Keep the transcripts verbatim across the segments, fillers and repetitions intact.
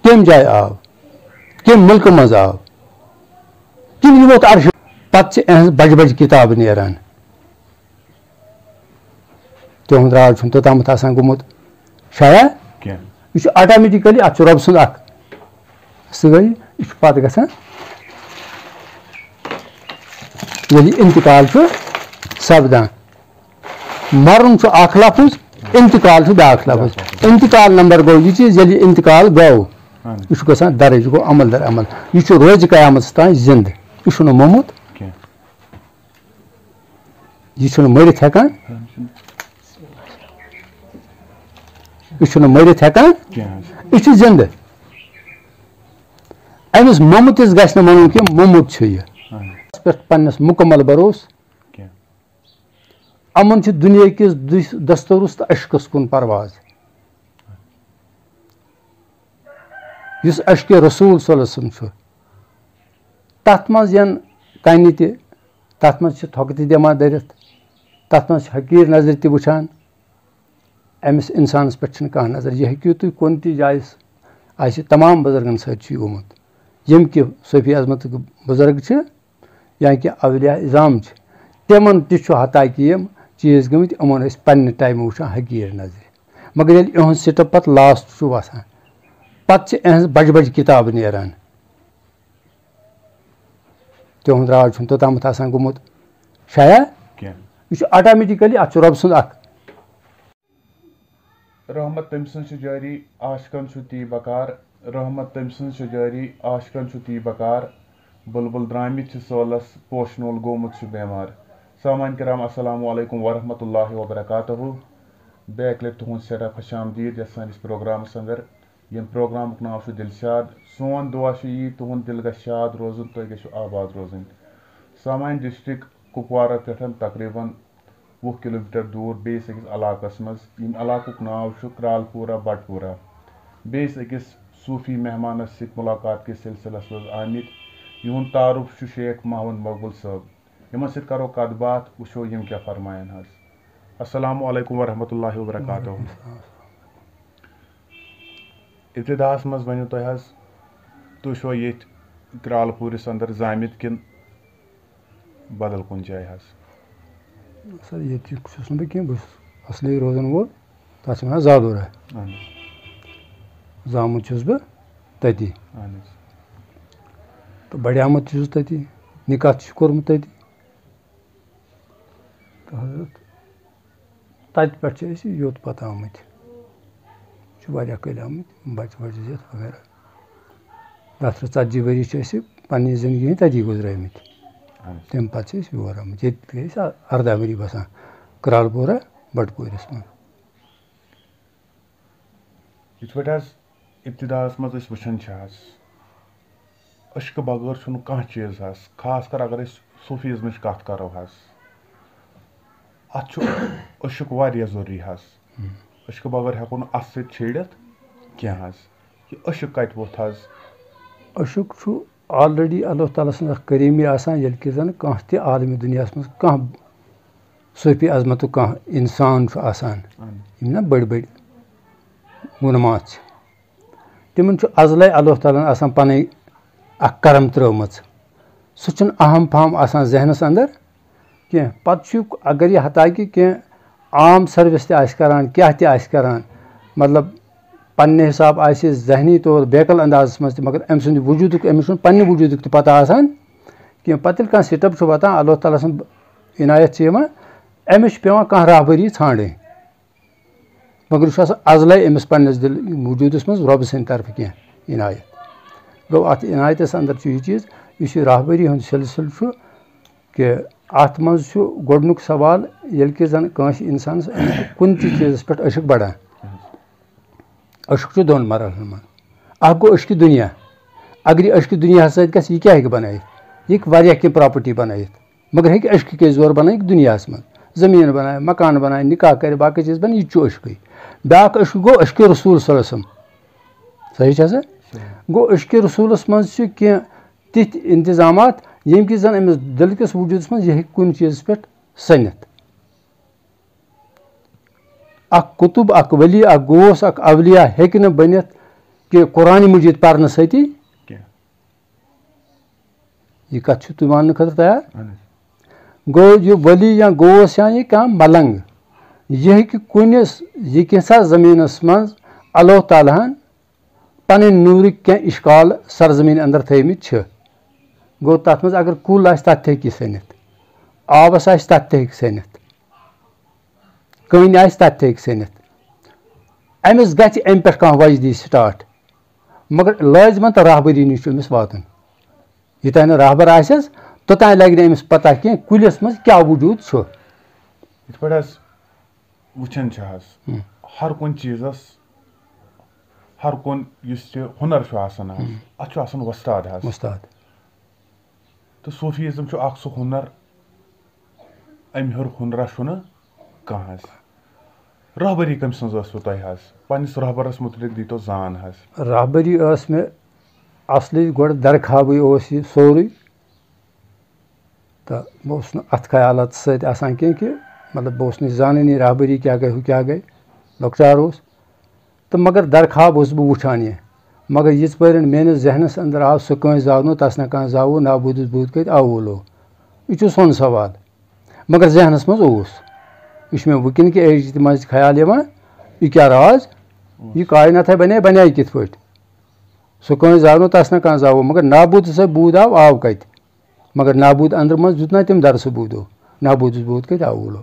کمہِ جایہِ آو؟ کمہِ مُلکہٕ منٛز آو؟ کِنہٕ یہِ ووت عرشہِ؟ پتہٕ چھِ اہنٛز بجہِ بجہِ کِتابہٕ نیران۔ تِہُنٛد راز چھُنہٕ توٚتامَتھ آسان گوٚمُت شایع۔ کینٛہہ۔ یہِ چھُ آٹومیٹیکلی، اَتھ چھُ رۄب سُنٛد اَکھ سُہ گٔے، یہِ چھُ پَتہٕ گژھان، ییٚلہِ یہِ انتقال چھُ سپدان۔ مرُن چھُ اَکھ لفظ، انتقال چھُ بیٛاکھ لفظ۔ انتقال نمبر گوٚو یہِ چیٖز، ییٚلہِ یہِ انتقال گوٚو، اہن۔ یہِ چھُ گژھان درج، یہِ گوٚو عمل در عمل۔ یہِ چھُ روزِ قیامتس تام زِندٕ، یہِ چھُنہٕ موٚمُت۔ کینٛہہ۔ یہِ چھُنہٕ مٔرِتھ ہٮ۪کان۔ یہِ چھُنہٕ مٔرِتھ ہٮ۪کان۔ کینٛہہ حظ۔ یہِ چھُ زِندٕ۔ أمِس موٚمتِس گژھِ نہٕ وَنُن کینٛہہ، موٚمُت چھُ یہِ۔ اہن۔ اَتھ پٮ۪ٹھ پنٛنِس مُکمل بروسہٕ۔ کینٛہہ۔ یِمَن چھُ دُنیا کِس دُس-، دستوٗرس تہٕ عشقس کُن پرواز۔ یُس عشقِ رسول صلی اللہ علیہ وسلم چھُ، تَتھ منٛز یِن کَنہِ تہِ، تَتھ منٛز چھِ تھۄکہٕ تہِ دِوان دٔرِتھ، تَتھ منٛز چھِ حقیٖر نظرِ تہِ وٕچھان۔ أمِس اِنسانَس پٮ۪ٹھ چھِنہٕ کانٛہہ نظر۔ یہِ ہیٚکِو تُہۍ کُنہِ تہِ جایہِ س-، آسہِ تمام بُزرگَن سۭتۍ چھُ یہِ گوٚمُت۔ یِم کہِ صوفی عظمتٕکۍ بُزرگ چھِ، یا کہِ اولیاء عظام چھِ، تِمَن تہِ چھُ حتیٰ کہِ یِم چیٖز گٔمٕتۍ، یِمَن أسۍ پنٛنہِ ٹایمہٕ وٕچھان حقیٖر نظرِ۔ مگر ییٚلہِ یِہُنٛد سِٹَپ پَتہٕ لاسٹ چھُ وَسان، پَتہٕ چھِ یِہٕنٛز بَجہِ بَجہِ کِتابہٕ نیران۔ تِہُنٛد راز چھُنہٕ توٚتامَتھ آسان گوٚمُت شایع۔ کینٛہہ۔ یہِ چھُ آٹومیٹیکلی، اَتھ چھُ رۄب سُنٛد اَکھ۔ رحمت تٔمۍ سٕنٛز چھِ جٲری، عاشقَن چھُ تی بکار۔ رحمت تٔمۍ سٕنٛز چھِ جٲری، عاشقَن چھُ تی بکار۔ بُلبُل درٛامٕتۍ چھِ سٲلَس، پوشہٕ نول گوٚمُت چھُ بٮ۪مار۔ سامعیٖن کرام، السلام علیکم ورحمۃ اللہ وبرکاتہ۔ بیٚیہِ اَکہِ لَٹہِ تُہُنٛد سٮ۪ٹھاہ خۄش آمدید یَتھ سٲنِس پروگرامَس اندر۔ ییٚمہِ پروگرامُک ناو چھُ دِلشاد۔ سون دُعا چھُ یی، تُہُنٛد دِل گژھِ شاد روزُن، تُہۍ گٔژھِو آباد روزٕنۍ۔ سامعیٖن، ڈسٹرکٹ کُپوارہ پٮ۪ٹھ تقریباً وُہ کلوٗ میٖٹر دوٗر بیٚیِس أکِس علاقَس منٛز، ییٚمہِ علاقُک ناو چھُ کرٛالپوٗرہ بَٹپوٗرہ۔ بیٚیِس أکِس صوٗفی مہمانَس سۭتۍ مُلاقات کِس سلسلس منٛز آمٕتۍ۔ یِہُنٛد تعارُف چھُ شیخ محمد مقبول صٲب۔ یِمَن سۭتۍ کَرو کَتھ باتھ، وٕچھو یِم کیٛاہ فرمایَن حظ۔ السلام علیکم ورحمۃ اللہ وبرکاتہ۔ وعلیکم السلام۔ ابتداہَس منٛز ؤنِو تُہۍ حظ، تُہۍ چھُوا ییٚتھۍ کرٛالہٕ پوٗرِس اندر زامٕتۍ کِنہٕ بدل کُنہِ جایہِ حظ؟ سر، ییٚتہِ چھُس نہٕ بہٕ کینٛہہ، بہٕ چھُس اصلی روزان وول، تَتھ چھِ وَنان زالورہ۔ اہن حظ۔ زامُت چھُس بہٕ تٔتی۔ اہن حظ۔ تہٕ بڑیومُت تہِ چھُس تٔتی، نِکاح تہِ چھُ کوٚرمُت تٔتی۔ تہٕ حضرت، تَتہِ پٮ۪ٹھ چھِ أسۍ یوٚت پَتہٕ آمٕتۍ۔ چھِ واریاہ کٲلۍ آمٕتۍ، بَچہٕ وَچہٕ زِتھ وغیرہ۔ دَہ ترٕٛہ ژَتجی ؤری چھِ أسۍ پنٛنہِ زِندگی ہِنٛدۍ تَتی گُزرٲومٕتۍ۔ اہن حظ۔ تَمہِ پَتہٕ چھِ أسۍ یور آمٕتۍ۔ ییٚتہِ گٔے أسۍ اَرداہ ؤری بَسان، کرٛالہٕ پورہ، بَٹپوٗرِس منٛز۔ یِتھ پٲٹھۍ حظ ابتداہَس منٛز أسۍ وٕچھان چھِ حظ، عشقہٕ بغٲر چھُنہٕ کانٛہہ چیٖز حظ، خاص کر اگر أسۍ صوفیزمٕچ کَتھ کَرو حظ، اَتھ چھُ عشق واریاہ ضروٗری حظ۔ عشقہٕ بغٲر ہٮ۪کو نہٕ اَتھ سۭتۍ چھیڑِتھ کینٛہہ حظ۔ یہِ عشق کَتہِ ووٚتھ حظ؟ عشق چھُ already اللہ تعالیٰ سٕنٛز اَکھ کریٖمی آسان، ییٚلہِ کہِ زَن کانٛہہ تہِ عالمِ دُنیاہَس منٛز کانٛہہ صوفی عظمتُک کانٛہہ اِنسان چھُ آسان، اہن۔ یِم نا بٔڑۍ بٔڑۍ گُنہٕ ماتھ چھِ، تِمن چھُ ازلے اللہ تعالیٰ ہن آسان پنٕنۍ اکھ کرم ترٲومٕژ۔ سُہ چھُنہٕ اہم فہم آسان ذہنس اندر کینٛہہ۔ پتہٕ چھُ، اگر یہِ حتیٰ کہِ کینٛہہ عام سروس تہِ آسہِ کران، کیٛاہ تہِ آسہِ کران، مطلب، پننہِ حساب آسہِ ذہنی طور بیقل اندازس منٛز تہِ، مگر أمۍ سُنٛد وجوٗدُک، أمِس چھُنہٕ پننہِ وجوٗدُک تہِ پتہ آسان کینٛہہ۔ پتہٕ ییٚلہِ کانٛہہ سٹیپ چھُ واتان، اللہ تعالیٰ سٕنٛز عنایت چھِ یِوان، أمِس چھُ پٮ۪وان کانٛہہ راہبری ژھانٛڈٕنۍ۔ مگر یہِ چھُ آسان ازلے أمِس پننِس دِل وجوٗدس منٛز رۄبہٕ سٕنٛدِ طرفہٕ کینٛہہ عنایت۔ گوٚو، اتھ عنایتس اندر چھُ یہِ چیٖز، یُس یہِ راہبری ہُنٛد سلسلہٕ چھُ، کہِ اتھ منٛز چھُ گۄڈنیُک سوال، ییٚلہِ کہِ زن کٲنٛسہِ انسانس أمِس چھُ کُنہِ تہِ چیٖزس پٮ۪ٹھ عشق بڑان۔ عشق چھُ دۄن مرحلن منٛز۔ اکھ گوٚو عشق دُنیا۔ اگر یہِ عشق دُنیاہس سۭتۍ گژھِ، یہِ کیٛاہ ہیٚکہِ بنٲیِتھ؟ یہِ ہیٚکہِ واریاہ کینٛہہ پراپرٹی بنٲیِتھ۔ مگر ہیٚکہِ عشقہٕ کہِ زورٕ بنٲیِتھ دُنیاہَس منٛز۔ زٔمیٖن بنایہِ، مکان بنایہِ، نکاح کرِ، باقٕے چیٖز بنایہِ، یہِ تہِ چھُ عشقٕے۔ بیٛاکھ عشق گوٚو عشقِ رسول صلی اللہ علیہ وسلم۔ صحیح چھا سا؟ صحیح۔ گوٚو عشقِ رسولس منٛز چھِ کینٛہہ تِتھۍ انتظامات، ییٚمہِ کہِ زن أمِس دِل کِس وجوٗدس منٛز یہِ ہیٚکہِ کُنہِ چیٖزس پٮ۪ٹھ سٔنِتھ۔ اکھ قطب، اکھ ولی، اکھ غوث، اکھ اولیاء ہیٚکہِ نہٕ بٔنِتھ کہِ قرآن مجید پرنہٕ سۭتی۔ کینٛہہ۔ یہِ کتھ چھِو تُہۍ ماننہٕ خٲطرٕ تیار؟ اہن حظ۔ گوٚو، یہِ ولی یا گوس یا یہِ کانٛہہ ملنگ، یہِ ہیٚکہِ کُنہِ س-، یہِ کینٛژھا زٔمیٖنس منٛز اللہ تعالیٰ ہن پنٕنۍ نوٗرٕکۍ کینٛہہ اشکال سرزمین اندر تھٲومٕتۍ چھِ۔ گوٚو، تتھ منٛز اگر کُل آسہِ، تتھ تہِ ہیٚکہِ یہِ سٔنِتھ، آبس آسہِ، تتھ تہِ ہیٚکہِ سٔنِتھ، کٔنۍ آسہِ، تتھ تہِ ہیٚکہِ سٔنِتھ۔ أمِس گژھِ امہِ پٮ۪ٹھ کانٛہہ وجدی start۔ مگر لٲزمن تہٕ راہبری نِش چھُ أمِس واتُن۔ یوٚتانۍ نہٕ راہبر آسٮ۪س، توٚتانۍ لگہِ نہٕ أمِس پتہ کینٛہہ کُلِس منٛز کیٛاہ وجوٗد چھُ۔ یِتھ پٲٹھۍ حظ وٕچھان چھِ حظ، ہم۔ ہر کُنہِ چیٖزس، ہر کُنہِ یُس یہِ ہُنر چھُ آسان حظ، ہم۔ اتھ چھُ آسان وۄستاد حظ۔ وۄستاد۔ تہٕ صوٗفیٖزم چھُ اکھ سُہ ہُنر، امہِ ہیوٚر ہُنرا چھُنہٕ کانٛہہ حظ۔ رہبری کٔمۍ سٕنٛز ٲسوٕ تۄہہِ حظ؟ پننِس رہبرس مُتعلق دیٖتو زان حظ۔ رہبری ٲس مےٚ اصلی گۄڈٕ درخابٕے اوس یہِ سورُے۔ تہٕ بہٕ اوسُس نہٕ اتھ خیالاتس سۭتۍ آسان کینٛہہ کہِ، مطلب، بہٕ اوسُس نہٕ زانٲنی رہبری کیٛاہ گٔے، ہُہ کیٛاہ گٔے، لۄکچار اوس۔ تہٕ مگر درخاب اوسُس بہٕ وٕچھان یہِ۔ مگر یِژ پٲرۍ میٲنِس ذہنس اندر آو، سُہ کٲنٛسہِ زاونو، تس نہ کانٛہہ زاوو، نابودس بوٗد کتہِ آوُلو۔ یہِ چھُ سون سوال۔ مگر ذہنس منٛز اوس۔ یہِ چھُ مےٚ وٕنکیٚن کہِ ایجہِ تہِ منٛز تہِ خیال یِوان، یہِ کیٛاہ راز؟ یہِ کائنات ہے بنے، بنے کِتھ پٲٹھۍ؟ سُہ کٲنٛسہِ زاونو، تس نہ کانٛہہ زاوو، مگر نابودس ہے بوٗد آو، آو کتہِ؟ مگر نابود اندر منٛز دیُت نہ تٔمۍ درسہٕ بوٗدو، نابودس بوٗد کتہِ آوُلو؟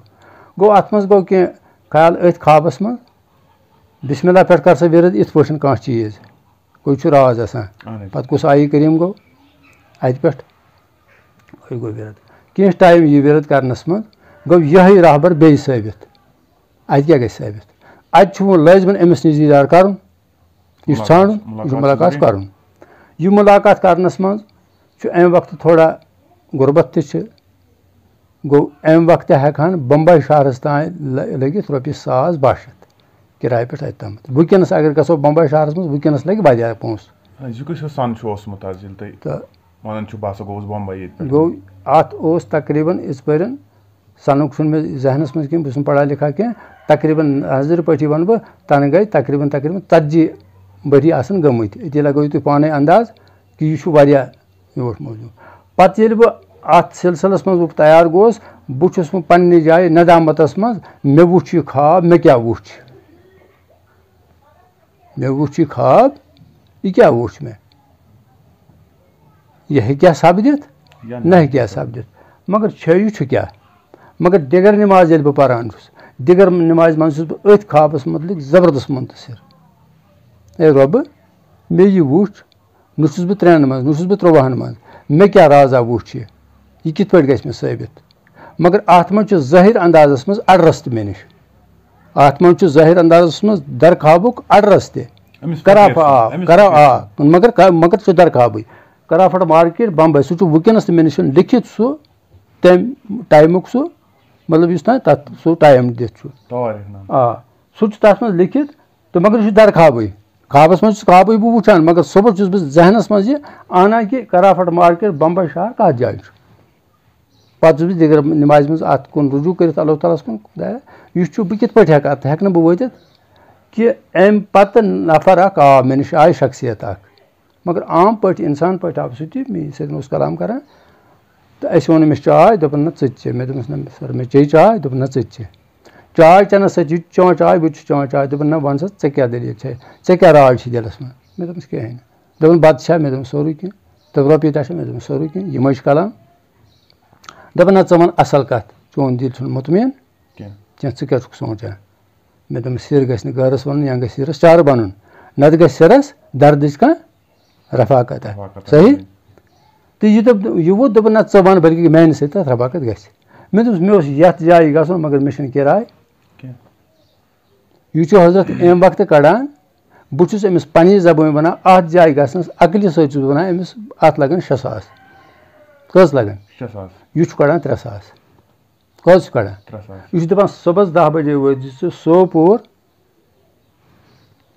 گوٚو، اتھ منٛز گوٚو کینٛہہ خیال أتھۍ خوابس منٛز، بسم اللہ پٮ۪ٹھ کر سا وِرد یِتھ پٲٹھۍ کانٛہہ چیٖز۔ گوٚو، یہِ چھُ راز آسان۔ اہن حظ۔ پتہٕ کُس آیہِ کریم گوٚو اتہِ پٮ۪ٹھ؟ یہِ گوٚو وِرد۔ کینٛہہ ٹایم یہِ وِرد کرنس منٛز گوٚو یِہوٚے رہبر بیٚیہِ ثٲبت۔ اتہِ کیٛاہ گژھِ ثٲبت؟ اتہِ چھُ وۄنۍ لٲزمن أمِس نِش دیٖدار کرُن۔ یہِ چھُ مُلاقات، ژھانٛڈُن، یہِ چھُ مُلاقات چھُ مُلاقات کرُن۔ کرنس منٛز چھُ امہِ وقتہٕ تھوڑا غربت تہِ چھِ۔ گوٚو، امہِ وقتہٕ ہٮ۪کہٕ ہن بمبے شہرس تام لٔ-، لٔگِتھ رۄپیہِ ساس باہ شیٚتھ کِراے پٮ۪ٹھ اتہِ تامتھ۔ وٕنکیٚنس اگر گژھو بمبے شہرس منٛز، وٕنکیٚنس لگہِ واریاہ پونٛسہٕ۔ یہِ کُس ہیوٗ سن چھُ اوسمُت حظ، ییٚلہِ تُہۍ تہٕ وَنان چھُو، بہٕ ہسا گوٚوُس بمبے ییٚتہِ پٮ۪ٹھ؟ گوٚو، اتھ اوس تقریباً یِتھ پٲٹھۍ، سنُک چھُنہٕ مےٚ ذہنس منٛز کینٛہہ، بہٕ چھُس نہٕ پڑھا لکھا کینٛہہ، تقریباً نظرِ پٲٹھی ونہٕ بہٕ، تنہٕ گٔے تقریباً، تقریباً ژتجی ؤری آسن گٔمٕتۍ۔ أتی لگٲیِو تُہۍ پانے انداز کہِ یہِ چھُ واریاہ میوٗٹھ موضوع۔ پتہٕ ییٚلہِ بہٕ اتھ سلسلس منٛز بہٕ تیار گوس، بہٕ چھُس وۄنۍ پننہِ جایہِ ندامتس منٛز، مےٚ وُچھ یہِ خواب، مےٚ کیٛاہ وُچھ؟ مےٚ وُچھ یہِ خواب، یہِ کیٛاہ وُچھ مےٚ؟ یہِ ہیٚکیٛاہ سپدِتھ؟ یا نہ نہ؟ ہیٚکیٛاہ سپدِتھ؟ مگر چھےٚ یہِ چھُ کیٛاہ؟ مگر دِگر نماز ییٚلہِ بہٕ پران چھُس، دِگر نمازِ منٛز چھُس بہٕ أتھۍ خوابس مُتعلق زبردست مُنتظر۔ اے رۄبہٕ، مےٚ یہِ وُچھ، نہ چھُس بہٕ ترٛٮ۪ن منٛز، نہ چھُس بہٕ ترٛۆوُہن منٛز۔ مےٚ کیٛاہ رازا وُچھ یہِ؟ یہِ کِتھ پٲٹھۍ گژھِ مےٚ ثٲبت؟ مگر اتھ منٛز چھُ ظٲہر اندازس منٛز اڈرس تہِ مےٚ نِش۔ اتھ منٛز چھُ ظٲہر اندازس منٛز درخابُک اڈرس تہِ۔ أمِس کرافٹ فقیٖر سُنٛد، آ، أمِس کرا-، فقیٖر آ، سُنٛد۔ مگر کا-، مگر چھُ درخابٕے۔ کرافٹ مارکیٹ بمبے، سُہ چھُ وٕنکیٚنس تہِ مےٚ نِش لیکھِتھ سُہ تمہِ ٹایمُک سُہ، مطلب، یُس تام تتھ سُہ ٹایم دِتھ چھُ۔ توٲریٖخ نامہٕ۔ آ، سُہ چھُ تتھ منٛز لیکھِتھ، تہٕ مگر یہِ چھُ درخابٕے۔ خوابس منٛز چھُس خوابٕے بہٕ وٕچھان، مگر صبحس چھُس بہٕ ذہنس منٛز یہِ انان کہِ کرافٹ مارکیٹ بمبے شہر کتھ جایہِ چھُ۔ پتہٕ چھُس بہٕ دِگر نمازِ منٛز اتھ کُن رجوع کٔرِتھ اللہ تعالیٰ ہس کُن، خدایا، یہِ چھُ، بہٕ کِتھ پٲٹھۍ ہٮ۪کہٕ اتھ، ہٮ۪کہٕ نہٕ بہٕ وٲتِتھ کہِ امہِ پتہٕ نفر اکھ آو مےٚ نِش، آیہِ شخصیت اکھ۔ مگر عام پٲٹھۍ، انسان پٲٹھۍ آو سُہ تہِ، میٛٲنۍ سۭتۍ اوس کلام کران۔ تہٕ اسہِ ووٚن أمِس چاے، دوٚپُن، "نہ، ژٕ تہِ چےٚ۔" مےٚ دوٚپمس، "نہ سر، مےٚ چیٚیہِ چاے؟" دوٚپُن، "نہ، ژٕ تہِ چےٚ۔" چاے چٮ۪نس سۭتۍ، یہِ چٮ۪وان چاے، بہٕ تہِ چھُس چٮ۪وان چاے۔ دوٚپُن، "نہ، وَن سا، ژےٚ کیٛاہ دٔلیٖل چھے؟ ژےٚ کیٛاہ راے چھِ دِلس منٛز؟" مےٚ دوٚپمس، "کِہیٖنۍ نہٕ۔" دوٚپُن، "بتہٕ چھا؟" مےٚ دوٚپمس، "سورُے کینٛہہ۔" دوٚپُن، "رۄپیہِ دَہ چھا؟" مےٚ دوٚپمس، "سورُے کینٛہہ۔" یِمے چھِ کلام۔ دوٚپُن، "نہ، ژٕ وَن اصل کتھ، چون دِل چھُنہٕ مطمئن کینٛہہ۔ کینٛہہ، ژٕ کیٛاہ چھُکھ سونٛچان؟" مےٚ دوٚپمس، "سِر گژھِ نہٕ گٲرس وَنُن، یا گژھِ سِرس چارٕ بَنُن، نتہٕ گژھِ سِرس دردٕچ کانٛہہ رفاقت اَتھ۔" رفاقت صحیح؟ آسٕنۍ۔ تہٕ یہِ دوٚپ، یہِ ووت، دوٚپُن، "نہ، ژٕ وَن، بلکہِ میٛانہِ سۭتۍ تَتھ رفاقت گژھِ۔" مےٚ دوٚپُس، "مےٚ اوس یَتھ جایہِ گژھُن، مگر مےٚ چھُنہٕ کِراے۔" کینٛہہ۔ یہِ چھُ حضرت اَمہِ وقتہٕ کَڑان، بہٕ چھُس أمِس پنٛنہِ زبٲنۍ وَنان، اَتھ جایہِ گژھنَس عقلہِ سۭتۍ چھُس بہٕ وَنان، أمِس اَتھ لَگَن شےٚ ساس۔ کٔژ لَگَن؟ شےٚ ساس۔ یہِ چھُ کَڑان ترٛےٚ ساس۔ کٔژ چھُ کَڑان؟ ترٛےٚ ساس۔ یہِ چھُ دَپان، صُبحَس دَہ بَجے وٲتۍ زِ ژٕ سوپور،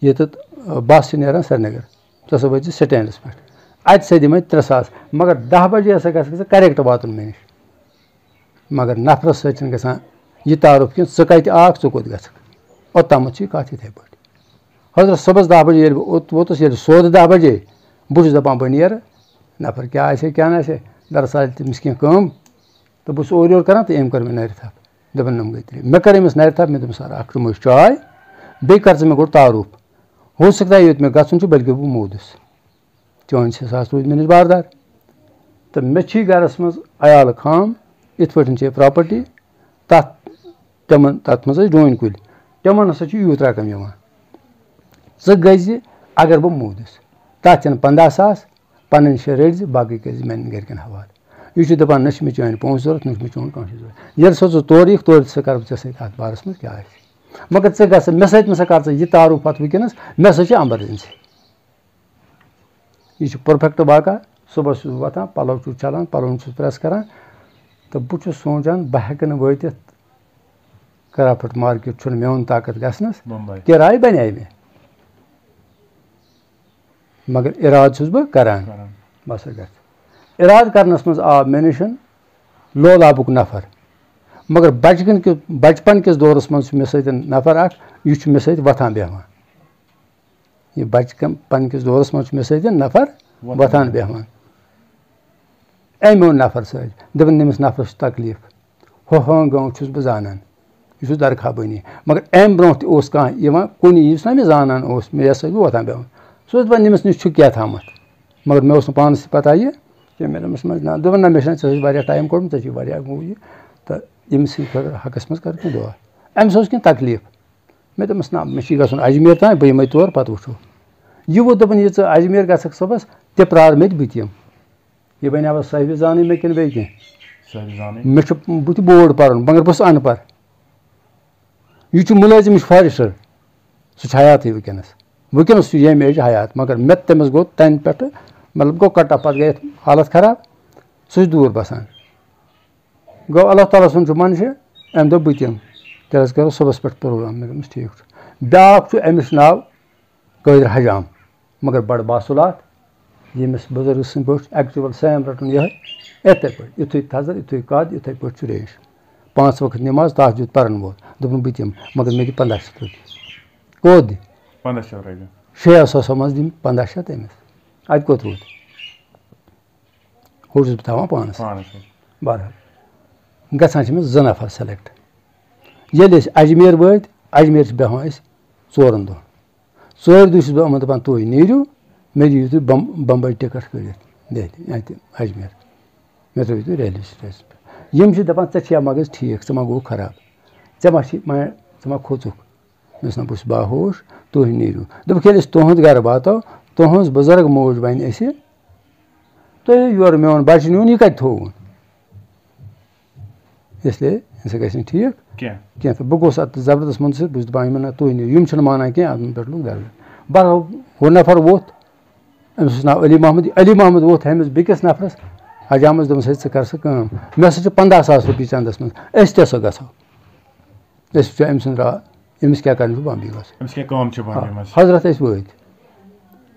ییٚتٮ۪تھ، آ، بس چھِ نیران سرینگر، ژٕ ہسا وٲتۍ زِ سٹینڈس پٮ۪ٹھ، اَتہِ سا دِمے ترٛےٚ ساس، مگر دَہ بجے ہسا گژھکھ ژٕ کریکٹ واتُن مےٚ نِش۔ مگر نفرس سۭتۍ چھُنہٕ گژھان یہِ تعارُف کینٛہہ، ژٕ کتہِ آکھ، ژٕ کوٚت گژھکھ۔ اوٚتامَتھ چھِ یہِ کتھ یِتھے پٲٹھۍ۔ حضرت صُبحس دَہ بجے ییٚلہِ بہٕ اوٚت ووتُس، ییٚلہِ سوٚد دَہ بجے، بہٕ چھُس دَپان، بہٕ نیرٕ نفر، کیٛاہ آسہِ ہے، کیٛاہ نہٕ آسہِ ہے، دراصل تٔمِس کینٛہہ کٲم، تہٕ بہٕ چھُس اورٕ یورٕ کران، تہٕ أمۍ کٔر مےٚ نَرِ تھپھ۔ دوٚپُن، نَم گٔے ترٛےٚ۔ مےٚ کٔر أمِس نَرِ تھپھ، مےٚ دوٚپمَس، "سر، اکھ چموش چاے، بیٚیہِ کر ژٕ مےٚ گۄڈٕ تعارُف۔ ہو سکتا ہے یوٚت مےٚ گژھُن چھُ، بلکہِ بہٕ موٗدُس۔ چٲنۍ چھِ ساس روٗدۍ مےٚ نِش باردار۔ تہٕ مےٚ چھی گرس منٛز عیال خام، یِتھ پٲٹھۍ چھے پراپرٹی، تَتھ، تِمن، تَتھ منٛز ٲسۍ ڈوٗنۍ کُلۍ، تِمن ہسا چھُ یوٗت رقم یِوان۔ ژٕ گٔے زِ، اگر بہٕ موٗدُس، تَتھ یِن پنٛداہ ساس، پنٕنۍ شےٚ رٔٹۍ زِ، باقٕے کٔرۍ زِ میانٮ۪ن گرِکٮ۪ن حوالہٕ۔" یہِ چھُ دَپان، "نہ چھِ مےٚ چٲنۍ پونٛسہٕ ضوٚرَتھ، نہ چھِ مےٚ چون کانٛہہ چیٖز ضوٚرَتھ۔" ییٚلہِ سا ژٕ تورٕ یِکھ، تورٕ تہِ سا کَرٕ بہٕ ژےٚ سۭتۍ اَتھ بارَس منٛز کیٛاہ آسہِ۔ مگر ژٕ گژھ، مےٚ سۭتۍ مہ سا کَر ژٕ یہِ تعارُف پَتہٕ وٕنکیٚنَس، مےٚ سا چھِ ایمرجنسی۔ یہِ چھُ پٔرفیکٹ واقعہ۔ صُبحَس چھُس بہٕ وۄتھان، پَلَو چھُس چھَلان، پَلوَن چھُس پرٛٮ۪س کَران، تہٕ بہٕ چھُس سونٛچان، بہٕ ہٮ۪کہٕ نہٕ وٲتِتھ کرافٹ مارکیٹ، چھُنہٕ میون طاقت گژھنَس۔ بمبے۔ کِراے بَنے مےٚ، مگر اِرادٕ چھُس بہٕ کران۔ کران۔ بس گژھِ۔ اِرادٕ کرنَس منٛز آو مےٚ نِش لولابُک نفر، مگر بچکن کہِ، بچپن کِس دورس منٛز چھُ مےٚ سۭتۍ نفر اکھ، یہِ چھُ مےٚ سۭتۍ وۄتھان بیٚہوان۔ یہِ بچکن پن کِس دورس منٛز چھُ مےٚ سۭتۍ نفر وۄتھان۔ وۄتھان بیٚہوان۔ أمۍ اوٚن نفر سۭتۍ، دوٚپُن، "نٔمِس نفرس چھُ تکلیف، ہُہ ہٲنٛگ گٲو چھُس بہٕ زانان، یہِ چھُس درخابٲنی۔" مگر اَمہِ برونٛہہ تہِ اوس کانٛہہ یِوان، کُنہِ یُس نہ مےٚ زانان اوس، مےٚ یَس سۭتۍ بہٕ وۄتھان بیٚہوان، سُہ اوس دَپان، "نٔمِس نِش چھُ کینٛہہ تامَتھ۔" مگر مےٚ اوس نہٕ پانَس تہِ پَتہ یہِ کینٛہہ۔ مےٚ دوٚپمَس، "نہ"، دوٚپُن، "نہ، مےٚ چھُنہٕ، ژےٚ سۭتۍ واریاہ ٹایم کوٚڑمُت، ژےٚ چھُے واریاہ گوٚو یہِ۔" تہٕ ییٚمہِ سۭتۍ کٔر حقَس منٛز کٔر کینٛہہ دُعا۔ أمِس اوس کینٛہہ تکلیٖف۔ مےٚ دوٚپمَس، "نہ، مےٚ چھُے گژھُن اجمیر تام، بہٕ یِمَے تور، پَتہٕ وٕچھو۔" یہِ ووت، دوٚپُن، "یہِ ژٕ اجمیر گژھکھ صُبحَس، تہِ پرٛار مےٚ تہِ، بہٕ تہِ یِمہٕ۔" یہِ بَنیٛاوا صاحبِ زانٕے مےٚ کِنہٕ بیٚیہِ کینٛہہ؟ صاحبِ زانٕے۔ مےٚ چھُ بُتھِ بورڈ پَرُن، مگر بہٕ چھُس اَن پَڑھ۔ یہِ چھُ مُلٲزِم، یہِ چھُ فارِسٹَر، سُہ چھُ حیاتٕے وٕنکیٚنَس۔ وٕنکیٚنَس چھُ ییٚمہِ ایجہِ حیات، مگر مےٚ تٔمِس گوٚو تَمہِ پٮ۪ٹھٕ، مطلب، گوٚو کَٹا، پَتہٕ گٔے یَتھ حالت خراب، سُہ چھُ دوٗر بَسان۔ گوٚو، اللہ تعالیٰ سُنٛد چھُ منشہِ، اَمہِ دۄہ بہٕ تہِ یِمہٕ۔ تیٚلہِ حظ کَرو صُبحَس پٮ۪ٹھ پروگرام۔ مےٚ دوٚپمَس، "ٹھیٖک چھُ۔" بیٛاکھ چھُ، أمِس چھُ ناو قٲدِر حجام، مگر بڑٕ باصلات، ییٚمِس بُزرگ سٕنٛدۍ پٲٹھۍ actual same رَٹُن یِہوٚے، یِتھَے پٲٹھۍ، یُتھُے تھزر، یُتھُے قد، یِتھَے پٲٹھۍ چھُ ریش۔ پانٛژھ وقت نٮ۪ماز، تہجد پَرَن وول۔ دوٚپُن، "بہٕ تہِ یِمہٕ، مگر مےٚ دِ پنٛداہ شیٚتھ رۄپیہِ۔" کوٚت دِ؟ پنٛداہ شیٚتھ رۄپیہِ۔ شیٚیو ساسو منٛز دِم پنٛداہ شیٚتھ أمِس۔ اَتہِ کوٚت روٗد؟ ہُہ چھُس بہٕ تھاوان پانَس۔ پانَس سۭتۍ۔ بہرحال، گژھان چھِ مےٚ زٕ نفر select۔ ییٚلہِ أسۍ اجمیر وٲتۍ، اجمیر چھِ بیٚہوان أسۍ ژورَن دۄہَن۔ ژورِ دۄہہِ چھُس بہٕ یِمَن دَپان، "تُہۍ نیٖرِو، مےٚ دِیِو تُہۍ بم-، بمبے ٹِکٹ کٔڑِتھ، دہلی، اَتہِ اجمیر۔ مےٚ ترٛٲوِو تُہۍ ریلوے سٹیشنَس پٮ۪ٹھ۔" یِم چھِ دَپان، "ژےٚ چھِیا مغز ٹھیٖک، ژٕ ما گوٚو خراب؟ ژےٚ ما چھی، ما، ژٕ ما کھوٚژُکھ؟" مےٚ ووٚنُس، "نہ، بہٕ چھُس باہوش، تُہۍ نیٖرِو۔" دوٚپُکھ، "ییٚلہِ أسۍ تُہُنٛد گرٕ واتو، تُہٕنٛز بُزرگ موج وَنہِ اَسہِ، تُہۍ یورٕ میون بَچہٕ نیوٗن، یہِ کَتہِ تھووُن؟" اس لیے أمِس سۭتۍ گژھِ نہٕ ٹھیٖک کینٛہہ۔ کینٛہہ۔ تہٕ بہٕ گوٚوُس اَتھ زبردست مُنصِف، بہٕ چھُس دَپان، یِمَن نہ تُہۍ نیٖرِو، یِم چھِنہٕ مانان کینٛہہ، اَتھ پٮ۪ٹھ لوٚگ دَرٕ۔ بہرحال، ہُہ نفر ووٚتھ، أمِس اوس ناو علی محمد۔ علی محمد ووٚتھ أمِس بیٚکِس نفرَس، حجامَس، دوٚپمَس، "ہے، ژٕ کر سا کٲم، مےٚ ہسا چھِ پنٛداہ ساس رۄپیہِ چندَس منٛز، أسۍ تہِ ہسا گژھو۔" أسۍ وٕچھو أمۍ سٕنٛز را-، أمِس کیٛاہ کَرُن چھُ بمبی بس۔ أمِس کیٛاہ کٲم چھِ بمبی منٛز؟ حضرت، أسۍ وٲتۍ۔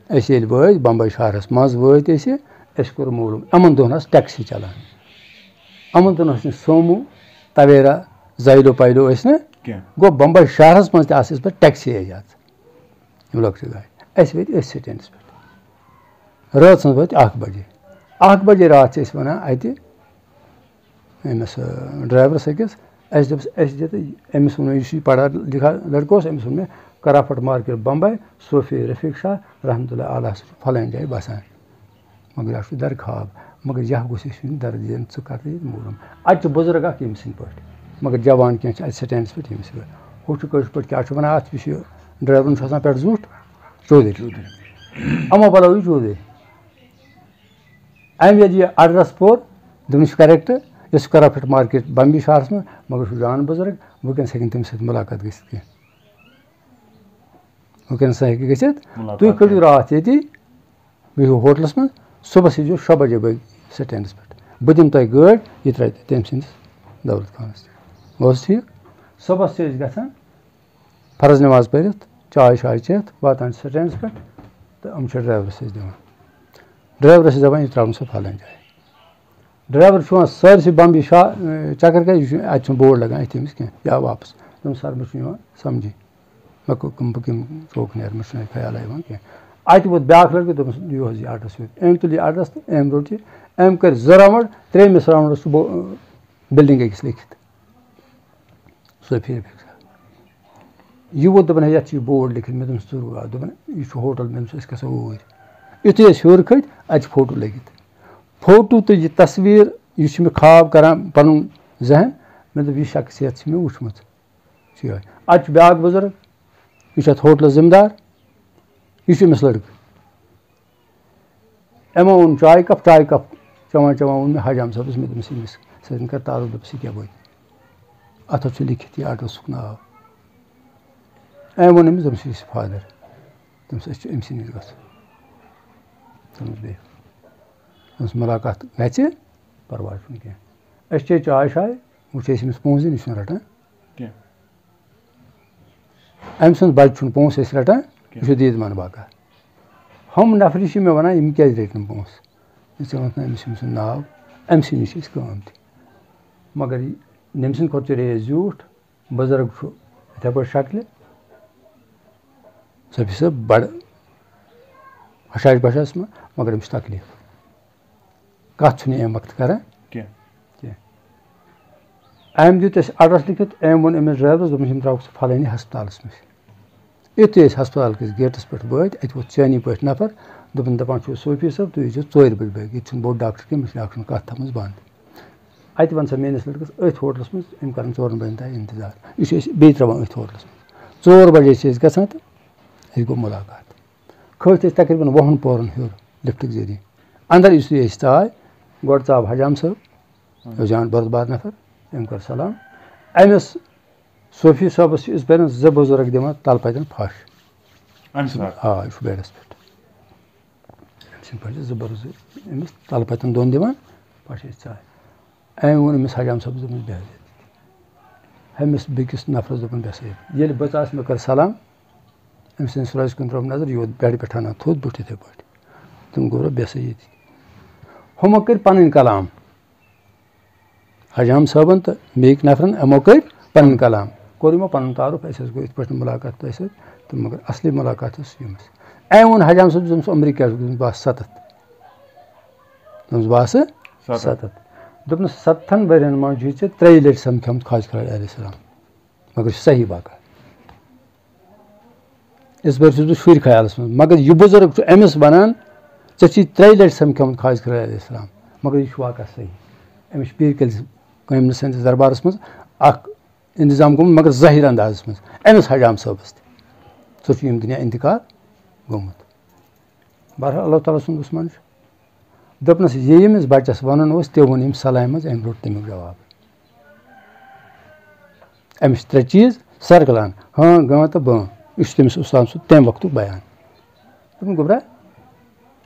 أسۍ ییٚلہِ وٲتۍ بمبے شہرَس منٛز، وٲتۍ أسہِ، اَسہِ کوٚر معلوٗم، یِمَن دۄہَن ٲس ٹیکسی چلان۔ یِمَن دۄہَن ٲس نہٕ سومو، تویرا، زایلو پایلو ٲسۍ نہٕ۔ کینٛہہ۔ گوٚو بمبے شہرَس منٛز تہِ آسہٕ یِژھ پٲٹھۍ ٹیکسی یٲژ یَژ، یِم لۄکچہِ گاڑِ۔ أسۍ وٲتۍ أتھۍ سٹینڈَس پٮ۪ٹھ۔ رٲژ ہٕنٛز وٲتۍ اَکھ بجے۔ اَکھ بجے راتھ چھِ أسۍ وَنان اَتہِ أمِس، آ، ڈرایورَس أکِس، اَسہِ دوٚپُس، اَسہِ دِ تہٕ أمِس ووٚن، یُس یہِ پَڑھا لِکھا لٔڑکہٕ اوس، أمِس ووٚن مےٚ، "کرافٹ مارکیٹ بمبے، صوفی رفیق شاہ رحمتہ اللہ علیہ ہسا چھُ فلٲنۍ جایہِ بسان۔ مگر یہِ چھُ درٕ خاب، مگر یہِ گوٚژھ اَسہِ یُن درٕ دِنۍ، ژٕ کر تہٕ ییٚتہِ معلوٗم۔" اَتہِ چھُ بُزرگ اکھ ییٚمہِ سٕنٛدۍ پٲٹھۍ، مگر جوان کینٛہہ چھِ اَتہِ سٹینڈَس پٮ۪ٹھ ییٚمہِ سٕنٛدۍ پٲٹھۍ۔ ہُہ چھُ کٲشِر پٲٹھۍ کیٛاہ چھُ وَنان اَتھ، یُس یہِ ڈرایورَن چھُ آسان پٮ۪ٹھ زیُٹھ، چودھری۔ چودھری۔ اَما بَلاوٕے چودھری۔ أمۍ ییٚلہِ یہِ ایڈرَس پوٚر، دوٚپُن، "یہِ چھُ کریکٹ، یہِ چھُ کرافٹ مارکیٹ بمبی شہرَس منٛز، مگر چھُ جان بُزرگ، وٕنکیٚنَس ہیٚکہِ نہٕ تٔمِس سۭتۍ مُلاقات گٔژھِتھ کینٛہہ۔ وٕنکیٚنَس ہیٚکہِ گٔژھِتھ، مُلاقات تُہۍ کٔڑِو کینٛہہ۔ راتھ ییٚتی، بِہِو ہوٹلَس منٛز، صُبحَس ییٖزیو شےٚ بجے بٲگۍ سٹینڈَس پٮ۪ٹھ، بہٕ دِمہٕ تۄہہِ گٲڑۍ، یہِ ترٛایہِ تٔمۍ سٕنٛدِس دولت خانَس تہِ۔" گوٚو حظ ٹھیٖک؟ صُبحَس چھِ أسۍ گژھان، فرض نماز پٔرِتھ، چاے شاے چٮ۪تھ، واتان چھِ سٹینڈَس پٮ۪ٹھ، تہٕ یِم چھِ ڈرایورَس أسۍ دِوان۔ ڈرایورَس چھِ دَپان، "یہِ ترٛاوُن سا فلٲنۍ جایہِ۔" ڈرایور چھُ یِوان سٲرسٕے بمبی شا-، چکر کَرِ، یہِ چھُ، اَتہِ چھُنہٕ بورڈ لگان اَتھِ أمِس کینٛہہ، یا واپس۔ دوٚپُن، "سر، مےٚ چھُنہٕ یِوان سمجھی۔" مےٚ کوٚر کٲم، بہٕ کَمہِ چوکہٕ نیرٕ، مےٚ چھُنہٕ خیالٕے یِوان کینٛہہ۔ اَتہِ ووت بیٛاکھ لٔڑکہٕ، دوٚپمَس، "یہِ حظ یہِ ایڈرَس یوت۔" أمۍ تُل یہِ ایڈرَس تہٕ أمۍ روٚٹ یہِ۔ أمۍ کٔرۍ زٕ راوُنٛڈ، ترٛیٚیمِس راوُنٛڈَس چھُ بو-، بِلڈِنٛگ أکِس لیکھِتھ۔ سۄ پھِرِ پھِرِ۔ یہِ ووت، دوٚپُن، "ہے، یَتھ چھُ یہِ بورڈ لیکھِتھ۔" مےٚ دوٚپمَس، "ژٕ رُکاو۔" دوٚپُن، "یہِ چھُ ہوٹل، مےٚ دوٚپمَس، أسۍ گژھو اوٗرۍ۔" یُتھُے أسۍ ہیوٚر کھٔتۍ، اَتہِ چھِ فوٹو لٔگِتھ۔ فوٹو تہٕ یہِ تصویر، یہِ چھُ مےٚ خواب کران پَنُن ذہن۔ مےٚ دوٚپ، "یہِ شخصیت چھِ مےٚ وٕچھمٕژ۔" چھُ یِہوٚے۔ اَتہِ چھُ بیٛاکھ بُزرگ، یہِ چھُ اَتھ ہوٹلَس ذِمہٕ دار، یہِ چھُ أمِس لٔڑکہٕ۔ أمۍ اوٚن چایہِ کپ، چایہِ کپ چٮ۪وان چٮ۪وان ووٚن مےٚ حاج عام صٲبَس، مےٚ دوٚپمَس، "أمِس سۭتۍ کر تعارُف؟" دوٚپُس، "یہِ کیٛاہ گوٚو؟ اَتھ حظ چھُ لیکھِتھ یہِ ایڈرَسُک ناو۔" أمۍ ووٚن أمِس، دوٚپمَس، "یہِ چھُ فادر۔" دوٚپمَس، "أسۍ چھِ أمۍ سٕے نِش گژھُن۔" دوٚپمَس، "بیٚہہ۔" دوٚپمَس، "مُلاقات گژھِ، پَرواے چھُنہٕ کینٛہہ۔ أسۍ چے چاے شاے، وۄنۍ چھِ أسۍ أمِس پونٛسہٕ دِنۍ، یہِ چھُنہٕ رَٹان۔ کینٛہہ۔ أمۍ سُنٛد بَچہٕ چھُنہٕ پونٛسہٕ أسۍ رَٹان، یہِ چھُ کینٛہہ۔ دیٖد مان باقا۔ ہُم نفری چھِ مےٚ وَنان، یِم کیٛازِ رٔٹۍ نہٕ پونٛسہٕ؟ یہِ ژےٚ وَنُکھ نہٕ أمِس، أمۍ سُنٛد ناو، أمۍ سٕے نِش چھِ أسۍ کٲم تہِ۔" مگر یہِ، ییٚمۍ سٕنٛدِ کھۄتہٕ چھُ ریس زیوٗٹھ، بُزرگ چھُ یِتھَے پٲٹھۍ شکلہِ۔ سۄ چھِ سۄ بَڑٕ ہَشاش بَشاش منٛز، مگر أمِس چھُ تکلیٖف۔ کَتھ چھُنہٕ یہِ اَمہِ وقتہٕ کران کینٛہہ۔ کینٛہہ۔ أمۍ دیُت اَسہِ ایڈرَس لیکھِتھ، أمۍ ووٚن أمِس ڈرایورَس، دوٚپمَس، "یِم ترٛاوُکھ ژٕ فلٲنی ہسپتالَس منٛز۔" یُتھُے أسۍ ہسپتال کِس گیٹَس پٮ۪ٹھ وٲتۍ، اَتہِ ووت چٲنی پٲٹھۍ نفر، دوٚپُن، دَپان چھُ صوفی صٲب، تُہۍ ییٖزیو ژورِ بَجہِ بٲگۍ، ییٚتہِ چھُنہٕ بوٚڑ ڈاکٹر کینٛہہ، مےٚ چھِ ڈاکٹرَن کَتھ تھٲومٕژ بنٛد۔ اَتہِ وَن سا میٛٲنِس لٔڑکَس أتھۍ ہوٹلَس منٛز، أمۍ کَرَن ژورَن بَجَن تام اِنتظار۔ یہِ چھُ أسۍ بیٚیہِ ترٛاوان أتھۍ ہوٹلَس منٛز۔ ژور بَجے چھِ أسۍ گژھان تہٕ اَسہِ گوٚو مُلاقات۔ کھٔتۍ أسۍ تقریٖباً وُہَن پورَن ہیوٚر لِفٹٕکۍ ذٔریعہٕ۔ اَندَر یُتھُے أسۍ ژاے، گۄڈٕ ژاو حجام صٲب، یہِ اوس جان بردبار نفر، أمۍ کوٚر سلام۔ أمِس صوفی صٲبَس چھِ أسۍ بَنان زٕ بُزرگ دِوان تَلہٕ پَتٮ۪ن پھَش۔ اَمہِ ساتہٕ؟ آ، یہِ چھُ بیڈَس پٮ۪ٹھ۔ أمۍ سٕنٛدۍ پٲٹھۍ زٕ بُزرگ أمِس تَلہٕ پَتٮ۪ن دۄن دِوان، پَتہٕ چھِ أسۍ ژاے۔ أمۍ ووٚن أمِس حجام صٲبَس، دوٚپمَس، "بیٚہہ حظ ییٚتہِ۔" أمِس بیٚکِس نفرَس دوٚپُن، "بیٚہہ سا ییٚتہِ۔" ییٚلہِ بہٕ ژاس، مےٚ کٔر سلام، أمۍ سٕنٛدِ سُرَس کُن ترٲوٕم نظر، یہِ ووت بیڈ پٮ۪ٹھ اَنان تھوٚد بُتھ یِتھَے پٲٹھۍ۔ تٔمۍ گوٚو، "بیٚہہ سا ییٚتہِ۔" ہُمو کٔرۍ پَنٕنۍ کلام۔ حجام صٲبن تہٕ بیٚیہِ نفرن، یِمو کٔرۍ پنٕنۍ کلام۔ کوٚر یِمو پنُن تعارُف، اَسہِ حظ گوٚو یِتھ پٲٹھۍ مُلاقات تۄہہِ سۭتۍ، تہٕ مگر اصلی مُلاقات ٲس ییٚمِس۔ أمۍ ووٚن حجام صٲبَس، دوٚپمَس، "عمرِ کیٛاہ چھُ؟" دوٚپمَس، "بہٕ آسہٕ ستتھ۔" دوٚپمَس، "بہٕ آسہٕ ستتھ۔" ستتھ۔ دوٚپنَس، "ستتھن ؤرین منٛز چھُے ژےٚ ترٛیہِ لٹہِ سمکھیومُت خاص خۄدا علیہ السلام، مگر یہِ چھُ صحیح واقعہ۔ یِتھ پٲٹھۍ چھُس بہٕ شُرۍ خیالَس منٛز، مگر یہِ بُزرگ چھُ أمِس وَنان، ژےٚ چھُے ترٛیہِ لَٹہِ سَمکھیومُت خاص خۄدا علیہ السلام، مگر یہِ چھُ واقعہ صحیح۔ أمِس چھُ پیٖر کٲلِس کٲمِل سٕنٛدِس دربارَس منٛز اَکھ اِنتظام گوٚمُت، مگر ظٲہِر اندازَس منٛز أمِس حجام صٲبَس تہِ۔ سُہ چھُ ییٚمہِ دُنیا اِنتِقال گوٚمُت۔ بہرحال، اللہ تعالیٰ سُنٛد دُشمن چھُ۔ دوٚپنَس، یہِ ییٚمِس بَچَس وَنُن اوس، تہِ ووٚن ییٚمِس سلامہِ منٛز، أمۍ روٚٹ تَمیُک جواب۔ أمِس چھِ ترٛےٚ چیٖز سرکلان، ہاں، گاں تہٕ بٲں۔ یہِ چھُ تٔمِس اُستاد سُنٛد تَمہِ وقتُک بیان۔ دوٚپُن، "گوٚبرا،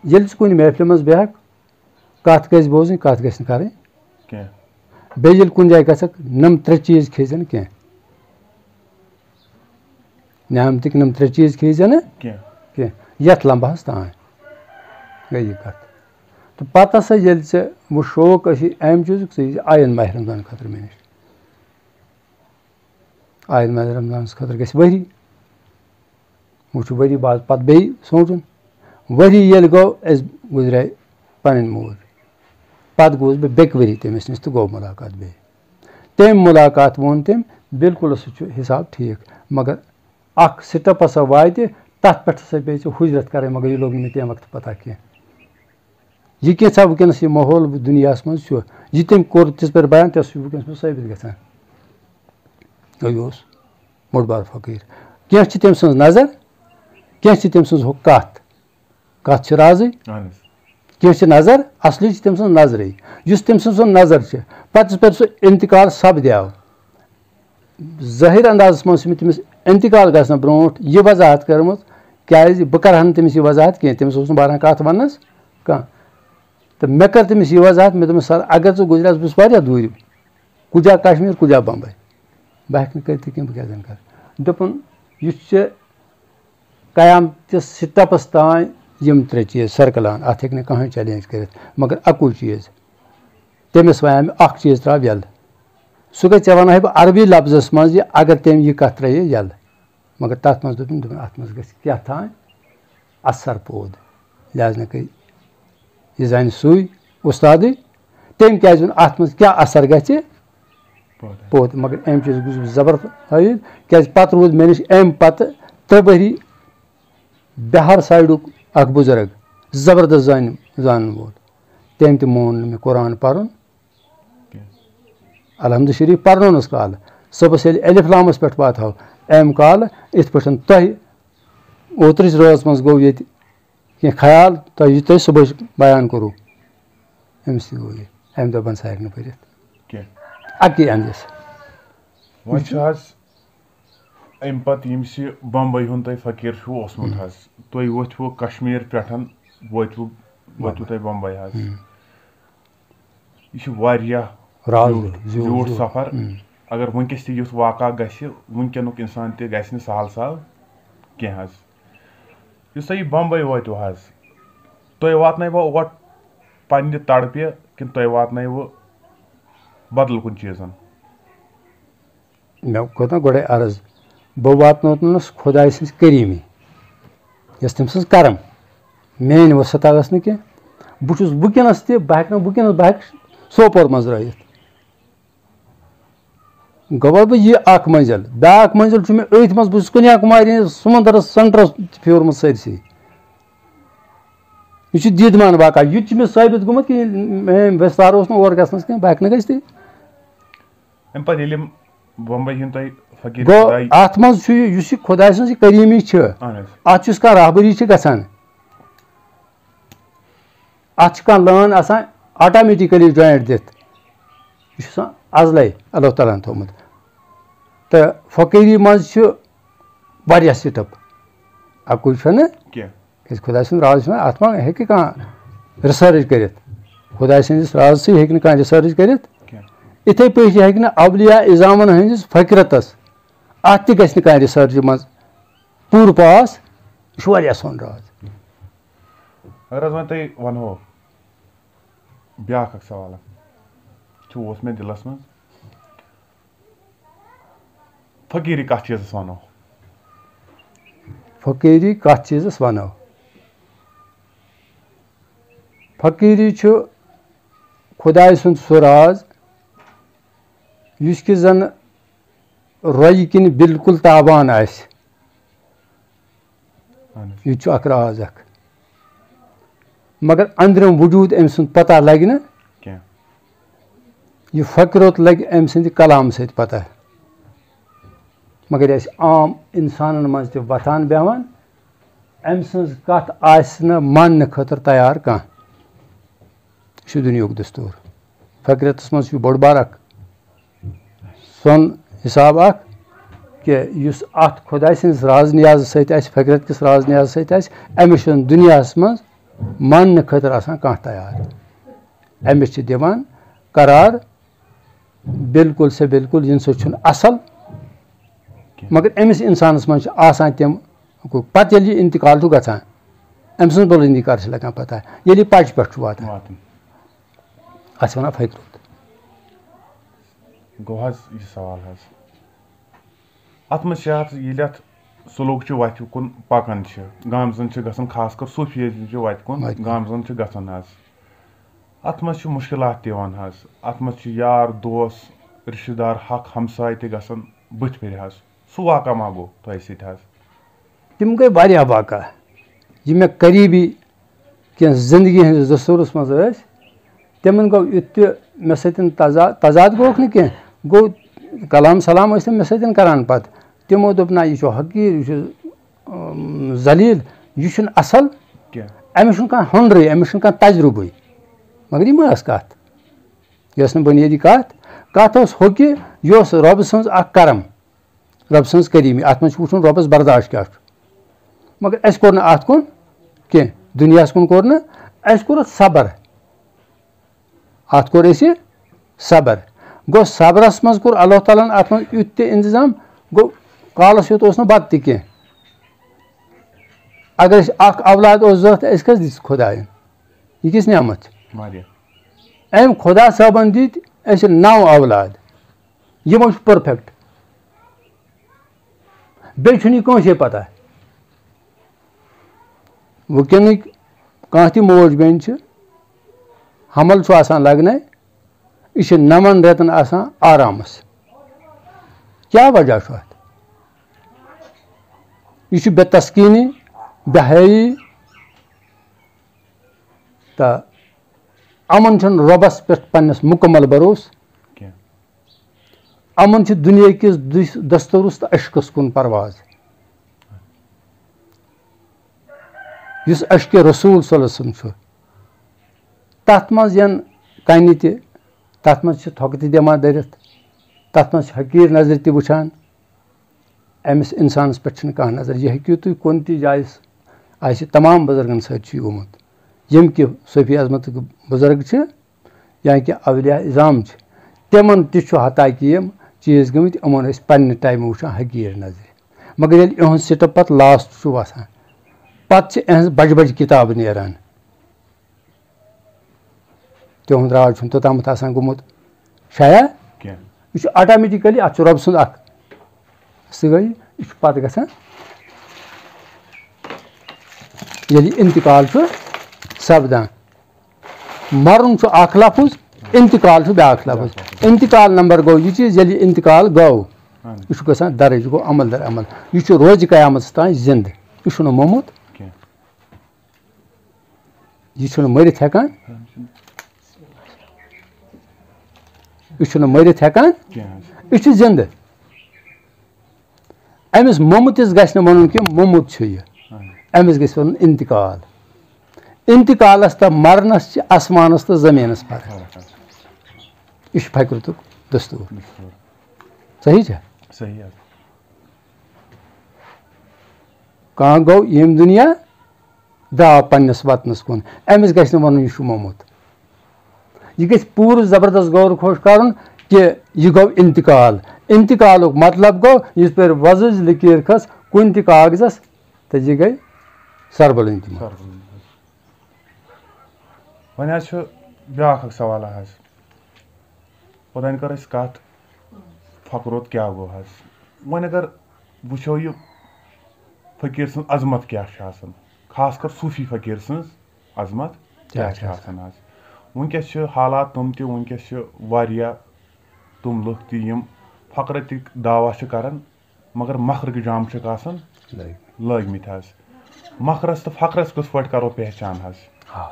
ییٚلہِ ژٕ کُنہِ محفلہِ منٛز بیٚہکھ، کَتھ گژھِ بوزٕنۍ، کَتھ گژھِ نہٕ کَرٕنۍ کینٛہہ۔ بیٚیہِ ییٚلہِ کُنہِ جایہِ گژھکھ، نَم ترٛےٚ چیٖز کھیٚیہِ زِ نہٕ کینٛہہ۔ نعمتٕکۍ نَم ترٛےٚ چیٖز کھیٚیہِ زِ نہٕ کینٛہہ۔ کینٛہہ۔ یَتھ لمبہَس تام گٔے یہِ کَتھ۔ تہٕ پَتہٕ ہسا ییٚلہِ ژےٚ وۄنۍ شوق ٲسی اَمہِ چیٖزُک، ژٕ یی زِ آیِن ماہِ رمضان خٲطرٕ مےٚ نِش۔" آیِن ماہِ رمضانَس خٲطرٕ گژھِ ؤری۔ وۄنۍ چھُ ؤری بعد پَتہٕ بیٚیہِ سونٛچُن۔ ؤری ییٚلہِ گوٚو، اَسہِ گُزرے پَنٕنۍ موج۔ پَتہٕ گوس بہٕ بیٚکہِ ؤری تٔمِس نِش تہٕ گوٚو مُلاقات بیٚیہِ۔ تٔمۍ مُلاقات ووٚن تٔمۍ، "بِلکُل، سُہ چھُ حِساب ٹھیٖک، مگر اَکھ سِٹَپ ہسا واتہِ، تَتھ پٮ۪ٹھ ہسا پیٚیہِ ژےٚ ہُجرت کَرٕنۍ، مگر یہِ لوٚگ نہٕ مےٚ تَمہِ وقتہٕ پَتہ کینٛہہ۔" یہِ کینٛژھا وٕنکیٚنَس یہِ ماحول دُنیاہَس منٛز چھُ، یہِ تٔمۍ کوٚر تِژھ پٲٹھۍ بیان، تہِ چھُ وٕنکیٚنَس منٛز ثٲبِت گژھان۔ یہِ اوس بوٚڑ بار فقیٖر۔ کینٛہہ چھِ تٔمۍ سٕنٛز نظر، کینٛہہ چھِ تٔمۍ سٕنٛز ہُہ کَتھ۔ کَتھ چھِ رازٕے۔ اہن حظ۔ کینٛہہ چھِ نظر، اصلی چھِ تٔمۍ سٕنٛز نظرٕے۔ یُس تٔمۍ سٕنٛز سۄ نظر چھِ، پَتہٕ یِتھ پٲٹھۍ سُہ اِنتِقال سَپدیو، ظٲہِر اندازَس منٛز چھِ مےٚ تٔمِس اِنتِقال گژھنہٕ برونٛٹھ یہِ وضاحت کٔرمٕژ، کیٛازِ بہٕ کَرٕ ہا نہٕ تٔمِس یہِ وضاحت کینٛہہ، تٔمِس اوس نہٕ بہران کَتھ وَننَس کانٛہہ۔ تہٕ مےٚ کٔر تٔمِس یہِ وضاحت، مےٚ دوٚپمَس، "سَر، اگر ژٕ گُزریٛاس، بہٕ چھُس واریاہ دوٗرِ، کُجا کشمیٖر، کُجا بمبے، بہٕ ہٮ۪کہٕ نہٕ کٔرِتھ یہِ کینٛہہ، بہٕ کیٛازِ زَن کَرٕ؟" دوٚپُن، یُس ژےٚ قیامتس سِٹَپَس تام یِم ترٛےٚ چیٖز سرکلان، اَتھ ہیٚکہِ نہٕ کٕہٕنۍ چیلنج کٔرِتھ، مگر اَکُے چیٖز، تٔمِس وَنہِ مےٚ اَکھ چیٖز ترٛاو یَلہٕ۔ سُہ گٔے ژےٚ وَنہٕ ہا بہٕ عربی لفظس منٛز یہِ، اگر تٔمۍ یہِ کَتھ ترٛٲیہِ یَلہٕ۔ مگر تَتھ منٛز دوٚپُن، دوٚپُن، اَتھ منٛز گژھِ کیٛاہ تام اثر پٲدٕ۔ لہذا کٔرۍ یہِ زانہِ سُے اُستادٕے، تٔمۍ کیٛازِ ووٚن اَتھ منٛز کیٛاہ اثر گژھِ؟ پٲدٕ۔ پٲدٕ۔ مگر اَمہِ چیٖزُک گوٚژھ بہٕ زبر ہٲوِتھ، کیٛازِ پَتہٕ روٗد مےٚ نِش اَمہِ پَتہٕ ترٛےٚ ؤری بِہار سایڈُک اَکھ بُزرٕگ، زبردست زانہِ، زانَن وول۔ تٔمۍ تہِ مون نہٕ مےٚ قرآن پَرُن۔ کینٛہہ۔ الحمد شریف پرنونس کالہٕ، صُبحس ییٚلہِ الف لامس پٮ۪ٹھ واتہو، امہِ کالہٕ یِتھ پٲٹھۍ تۄہہِ اوترٕچ رٲژ منٛز گوٚو ییٚتہِ کینٛہہ خیال، تۄہہِ یہِ تۄہہِ صُبحٲے بیان کوٚروٕ، أمِس تہِ گوٚو یہِ۔ امہِ دۄہ بنسا ہیٚکہِ نہٕ پٔرِتھ۔ کینٛہہ۔ اکی اندس۔ وۄنۍ چھُ حظ امہِ پتہٕ ییٚمِس یہِ بمبے ہُنٛد تۄہہِ فقیٖر چھُو اوسمُت ہم۔ حظ، تُہۍ وۄتھوٕ کشمیٖر پٮ۪ٹھ، وٲتوٕ، وٲتوٕ بمبے۔ تُہۍ بمبے حظ۔ ہم۔ یہِ چھُ واریاہ راز زیوٗٹھ، زیوٗٹھ، زیوٗٹھ زیوٗٹھ۔ سفر۔ ہم۔ اگر وٕنکیٚس تہِ یُتھ واقعہ گژھِ، وٕنکیٚنُک انسان تہِ گژھِ نہٕ سہل سہل کینٛہہ حظ۔ یُس تۄہہِ یہِ بمبے وٲتِو حظ، تۄہہِ واتنٲیوا اور پننہِ تڑپہِ کِنہٕ تۄہہِ واتنٲیوٕ بدل کُنہِ چیٖزن؟ مےٚ کوٚر نا گۄڈَے عرض، بہٕ واتنوتنَس خۄداے سٕنٛز کریٖمی، یۄس تٔمۍ سٕنٛز کرم، میٛٲنۍ وسعت ٲس نہٕ کینٛہہ۔ بہٕ چھُس وٕنکیٚنَس تہِ، بہٕ ہٮ۪کہٕ نہٕ وٕنکیٚنَس، بہٕ ہٮ۪کہٕ سوپور منٛز رٲوِتھ۔ گوٚو بہٕ یہِ اکھ منزل، بیٛاکھ منزل چھُ مےٚ أتھۍ منٛز، بہٕ چھُس کنیاکماری ہٕنٛدِس سمندرس سینٹرس پھیورمُت سٲرسٕے۔ یہِ چھُ دیٖدمان واقعہ، یہِ تہِ چھُ مےٚ ثٲبت گوٚمُت کہِ میٛٲنۍ وٮ۪ستار اوس نہٕ اور گژھنَس کینٛہہ، بہٕ ہٮ۪کہٕ نہٕ گٔژھتھٕے۔ اَمہِ پَتہٕ ییٚلہِ یِم بمبے ہِنٛدۍ تۄہہِ فقیٖر گوٚو، خۄداے اَتھ منٛز چھُ یہِ، یُس یہِ خۄداے سٕنٛز یہِ کریٖمی چھِ، اَہَن حظ۔ اَتھ چھُس کانٛہہ رہبری چھِ گژھان، اَتھ چھِ کانٛہہ لٲن آسان آٹومیٹِکلی جویِنٹ دِتھ، یہِ چھُ آسان ازلے اللہ تعالیٰ ہَن تھوٚومُت۔ تہٕ فقیٖری منٛز چھُ واریاہ سِٹَپ، اَکُے چھُنہٕ۔ کینٛہہ۔ کیٛازِ خۄداے سُنٛد راز چھُنہٕ، اَتھ ما ہیٚکہِ کانٛہہ رِسٲرٕچ کٔرِتھ؟ خۄداے سٕنٛدِس رازسٕے ہیٚکہِ نہٕ کانٛہہ رِسٲرٕچ کٔرِتھ۔ کینٛہہ۔ یِتھَے پٲٹھۍ ہیٚکہِ نہٕ اولیاء عظامَن ہٕنٛدِس فقرتَس، اَتھ تہِ گژھِ نہٕ کانٛہہ رِسٲرچہِ منٛز پوٗرٕ پاس۔ یہِ چھُ واریاہ سون راز۔ اگر حظ وۄنۍ تۄہہِ وَنہو بیٛاکھ اَکھ سوال، چھُ اوس مےٚ دِلَس منٛز، فقیٖری کَتھ چیٖزَس وَنو؟ فقیٖری کَتھ چیٖزَس وَنو؟ فقیٖری چھُ خۄداے سُنٛد سُہ راز، یُس کہِ زَن رۄیہِ کِنۍ بالکل تابان آسہِ۔ اہن حظ۔ یہِ تہِ چھُ اکھ راز اکھ۔ مگر أنٛدرِم وجوٗد أمۍ سُنٛد پتہ لگہِ نہٕ۔ کینٛہہ۔ یہِ فقرت لگہِ أمۍ سٕنٛدِ کلام سۭتۍ پتہ۔ مگر یہِ اَسہِ عام اِنسانن منٛز تہِ وۄتھان بیٚہوان، أمۍ سٕنٛز کتھ آسہِ نہٕ ماننہٕ خٲطرٕ تیار کانٛہہ۔ یہِ چھُ دُنیاہُک دستوٗر۔ فقرتس منٛز چھُ بوٚڑ بار اکھ سۄن حساب اکھ، کہِ یُس اتھ خۄداے سٕنٛدِس راز نیازس سۭتۍ آسہِ، فقرت کِس راز نیازس سۭتۍ آسہِ، أمِس چھُنہٕ دُنیاہس منٛز ماننہٕ خٲطرٕ آسان کانٛہہ تیار۔ أمِس چھِ دِوان قرار بالکل سے بالکل، یِنہٕ سۭتۍ چھُنہٕ اصل، مگر أمِس انسانس منٛز چھِ آسان تِم، پتہٕ ییٚلہِ یہِ انتقال چھُ گژھان، أمۍ سٕنٛز بُلندی کر چھِ لگان پتہ، ییٚلہِ یہِ پچہِ پٮ۪ٹھ چھُ واتان۔ واتان۔ اَتھ چھِ وَنان فقرت۔ گوٚو حظ یہِ سوال حظ۔ اَتھ منٛز چھِ اَتھ، ییٚلہِ اَتھ سلوک چھِ وَتہِ کُن پَکان چھِ، گامزَن چھِ گژھان، خاص کر صوٗفیَزم چھِ وَتہِ کُن، وَتہِ کُن۔ گامزَن چھِ گژھان حظ۔ اَتھ منٛز چھِ مُشکِلات تہِ یِوان حظ۔ اَتھ منٛز چھِ یار، دوس، رِشتہٕ دار، حق ہمساے تہِ گژھان بٕتھِ پھِرِ حظ۔ سُہ واقعہ ما گوٚو تۄہہِ سۭتۍ حظ؟ تِم گٔے واریاہ واقعہ، یِم مےٚ قریٖبی کینٛہہ زندگی ہٕنٛدِس دستوٗرس منٛز ٲسۍ، تِمن گوٚو یُتھ تہِ مےٚ سۭتۍ تضا-، تضاد گوٚوکھ نہٕ کینٛہہ، گوٚو کلام سلام ٲسۍ تِم مےٚ سۭتۍ کران پتہٕ۔ تِمو دوٚپ، "نہ، یہِ چھُ حقیٖر، یہِ چھُ، اۭں، ذلیل، یہِ چھُنہٕ اصل، کینٛہہ۔ أمِس چھُنہٕ کانٛہہ ہُنرٕے، أمِس چھُنہٕ کانٛہہ تجرُبہٕے۔" مگر یہِ ما ٲس کتھ؟ یہِ ٲس نہٕ بُنیٲدی کتھ۔ کتھ ٲس ہُہ کہِ یہِ اوس رۄبہٕ سٕنٛز اکھ کرم۔ رۄب سٕنٛز کریٖمی، اتھ منٛز چھُ وٕچھُن رۄبس برداش کیٛاہ چھُ۔ مگر اَسہِ کوٚر نہٕ اتھ کُن کینٛہہ، دُنیاہس کُن کوٚر نہٕ، اَسہِ کوٚر اتھ صبر۔ اتھ کوٚر اَسہِ صبر۔ گوٚو صبرس منٛز کوٚر اللہ تعالیٰ ہن اتھ منٛز یُتھ تہِ انتظام، گوٚو کالس یوت اوس نہٕ بتہٕ تہِ کینٛہہ۔ اگر اَسہِ اکھ اولاد اوس ضروٗرت، اَسہِ کَس دِژ خۄدایَن؟ یہِ کِژھ نعمت چھِ؟ واریاہ۔ أمۍ خۄدا صٲبَن دِتۍ اَسہِ نَو اولاد۔ یِمو چھُ perfect۔ بیٚیہِ چھُنہٕ یہِ کٲنٛسے پتہ۔ وٕنکیٚنٕکۍ کانٛہہ تہِ موج بیٚنہِ چھِ، حمل چھُ آسان لگنے، یہِ چھِ نَوَن رٮ۪تن آسان آرامس۔ کیٛاہ وجہ چھُ اتھ؟ یہِ چھُ بے تسکیٖنی، بے حیٲیی، تہٕ یِمن چھُنہٕ رۄبس پٮ۪ٹھ پننِس مُکمل بھروسہٕ۔ کینٛہہ۔ یِمن چھُ دُنیا کِس دُس-، دستوٗرس تہٕ عشقس کُن پرواز۔ یُس عشقِ رسول صلی اللہ علیہ وسلم چھُ، تتھ منٛز یِن کنہِ تہِ، تتھ منٛز چھِ تھۄکہٕ تہِ دِوان دٔرِتھ، تتھ منٛز چھِ حقیٖر نظرِ تہِ وٕچھان۔ أمِس اِنسانَس پٮ۪ٹھ چھِنہٕ کانٛہہ نظر۔ یہِ ہیٚکِو تُہۍ کُنہِ تہِ جایہِ س-، آسہِ، تمام بُزرگَن سۭتۍ چھُ یہِ گوٚمُت۔ یِم کہِ صوفی عظمتٕکۍ بُزرگ چھِ یا کہِ اولیاء عظام چھِ، تِمَن تہِ چھُ حتیٰ کہِ یِم چیٖز گٔمٕتۍ، یِمَن ٲسۍ پنٛنہِ ٹایمہٕ وٕچھان حقیٖر نظرِ۔ مگر ییٚلہِ یِہُنٛد سِٹَپ پَتہٕ لاسٹ چھُ وَسان، پَتہٕ چھِ یِہٕنٛز بَجہِ بَجہِ کِتابہٕ نیران۔ تِہُنٛد راج چھُنہٕ توٚتامَتھ آسان گوٚمُت۔ شاید کینٛہہ۔ یہِ چھُ آٹومیٹِکٔلی، اَتھ چھُ رۄب سُنٛد اَکھ سُہ گٔے، یہِ چھُ پَتہٕ گژھان، ییٚلہِ اِنتِقال چھُ سَپدان۔ مَرُن چھُ اَکھ لفظ، اِنتِقال چھُ بیٛاکھ لفظ۔ اِنتِقال نمبر گوٚو یہِ چیٖز، ییٚلہِ یہِ اِنتِقال گوٚو، اَہَن۔ یہِ چھُ گژھان درٕج، یہِ گوٚو عمل در عمل۔ یہِ چھُ روزِ قیامَتَس تام زِنٛدٕ۔ یہِ چھُنہٕ موٚمُت۔ کینٛہہ۔ یہِ چھُنہٕ مٔرِتھ ہٮ۪کان۔ یہِ چھُنہٕ مٔرِتھ ہٮ۪کان۔ کینٛہہ حظ۔ یہِ چھُ زِندٕ۔ أمِس موٚمتِس گژھِ نہٕ وَنُن کہِ موٚمُت چھُ یہِ۔ اہن۔ أمِس گژھِ وَنُن اِنتِقال۔ اِنتِقالَس تہٕ مَرنَس چھِ آسمانَس تہٕ زٔمیٖنَس فرق۔ فرق حظ۔ یہِ چھُ فقرتُک دستوٗر۔ دستوٗر۔ صحیح چھا؟ صحیح حظ۔ کانٛہہ گوٚو ییٚمہِ دُنیا، درٛاو پننِس وطنس کُن۔ أمِس گژھِ نہٕ وَنُن، یہِ چھُ موٚمُت۔ یہِ گژھِ پوٗرٕ زبردست غور خوش کرُن کہِ یہِ گوٚو انتقال۔ انتقالُک مطلب گوٚو، یِتھ پٲٹھۍ وۄزٕج لکیٖر کھٔژ کُنہِ تہِ کاغذس تہٕ یہِ گٔے سربلندی منٛز۔ وۄنۍ حظ چھُ بیٛاکھ اکھ سوال حظ۔ اوٚتانۍ کٔر اَسہِ کَتھ، فقرُک کیٛاہ گوٚو حظ۔ وۄنۍ اگر وٕچھو، یہِ فقیٖر سٕنٛز عظمت کیٛاہ چھِ آسان، خاص کر صوٗفی فقیٖر سٕنٛز عظمت کیٛاہ کیٛاہ چھِ چھِ آسان حظ۔ وٕنکیٚس چھِ حالات تِم تہِ، وٕنکیٚس چھِ واریاہ تِم لُکھ تہِ، یِم فقرٕکۍ دعویٰ چھِ کران، مگر مکرٕکۍ جام چھِکھ آسان لٲگۍ۔ لٲگمٕتۍ حظ۔ مکرس تہٕ فقرس کِتھ پٲٹھۍ کرو پہچان حظ؟ آ۔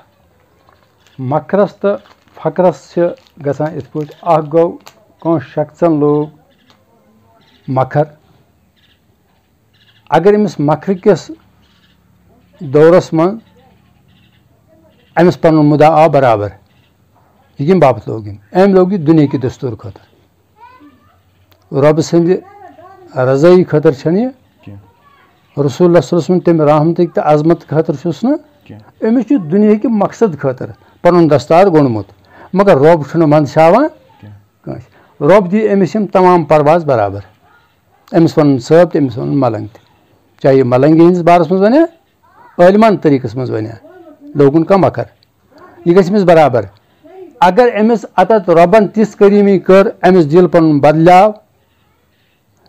مکرس تہٕ فقرس چھِ گژھان یِتھ پٲٹھۍ، اکھ گوٚو، کٲنٛسہِ شخصن لوگ مکر۔ اگر أمِس مکرٕ کِس دورس منٛز أمِس پنُن مُدا آو برابر، یہِ کَمہِ باپتھ لوگ أمۍ؟ أمۍ لوگ یہِ دُنیاہکہِ دستوٗر خٲطرٕ۔ رۄبہٕ سٕنٛدِ رضٲیی خٲطرٕ چھَنہٕ یہِ۔ کینٛہہ۔ رسول اللہ صلی اللہ علیہ وسلم تَمہِ رحمتٕکۍ تہٕ عظمت خٲطرٕ چھُس نہٕ۔ کینٛہہ۔ أمِس چھُ دُنیاہکہِ مقصد خٲطرٕ پَنُن دستار گوٚنڈمُت، مگر رۄب چھُنہٕ منٛدچھاوان کینٛہہ۔ کٲنٛسہِ۔ رۄب دِیہِ أمِس یِم تمام پرواز برابر۔ أمِس وَنُن صٲب تہٕ أمِس وَنُن ملنگ تہِ۔ چاہے یہِ ملنگہِ ہٕنٛدِس بارس منٛز وَنہِ، عٲلمانہٕ طریٖقس منٛز وَنہِ، لوگُن کانٛہہ مکر، یہِ گژھِ أمِس برابر۔ اگر أمِس اَتَتھ رۄبَن تِژھ کریٖمی کٔر، أمِس دِل پَنُن بدلیو،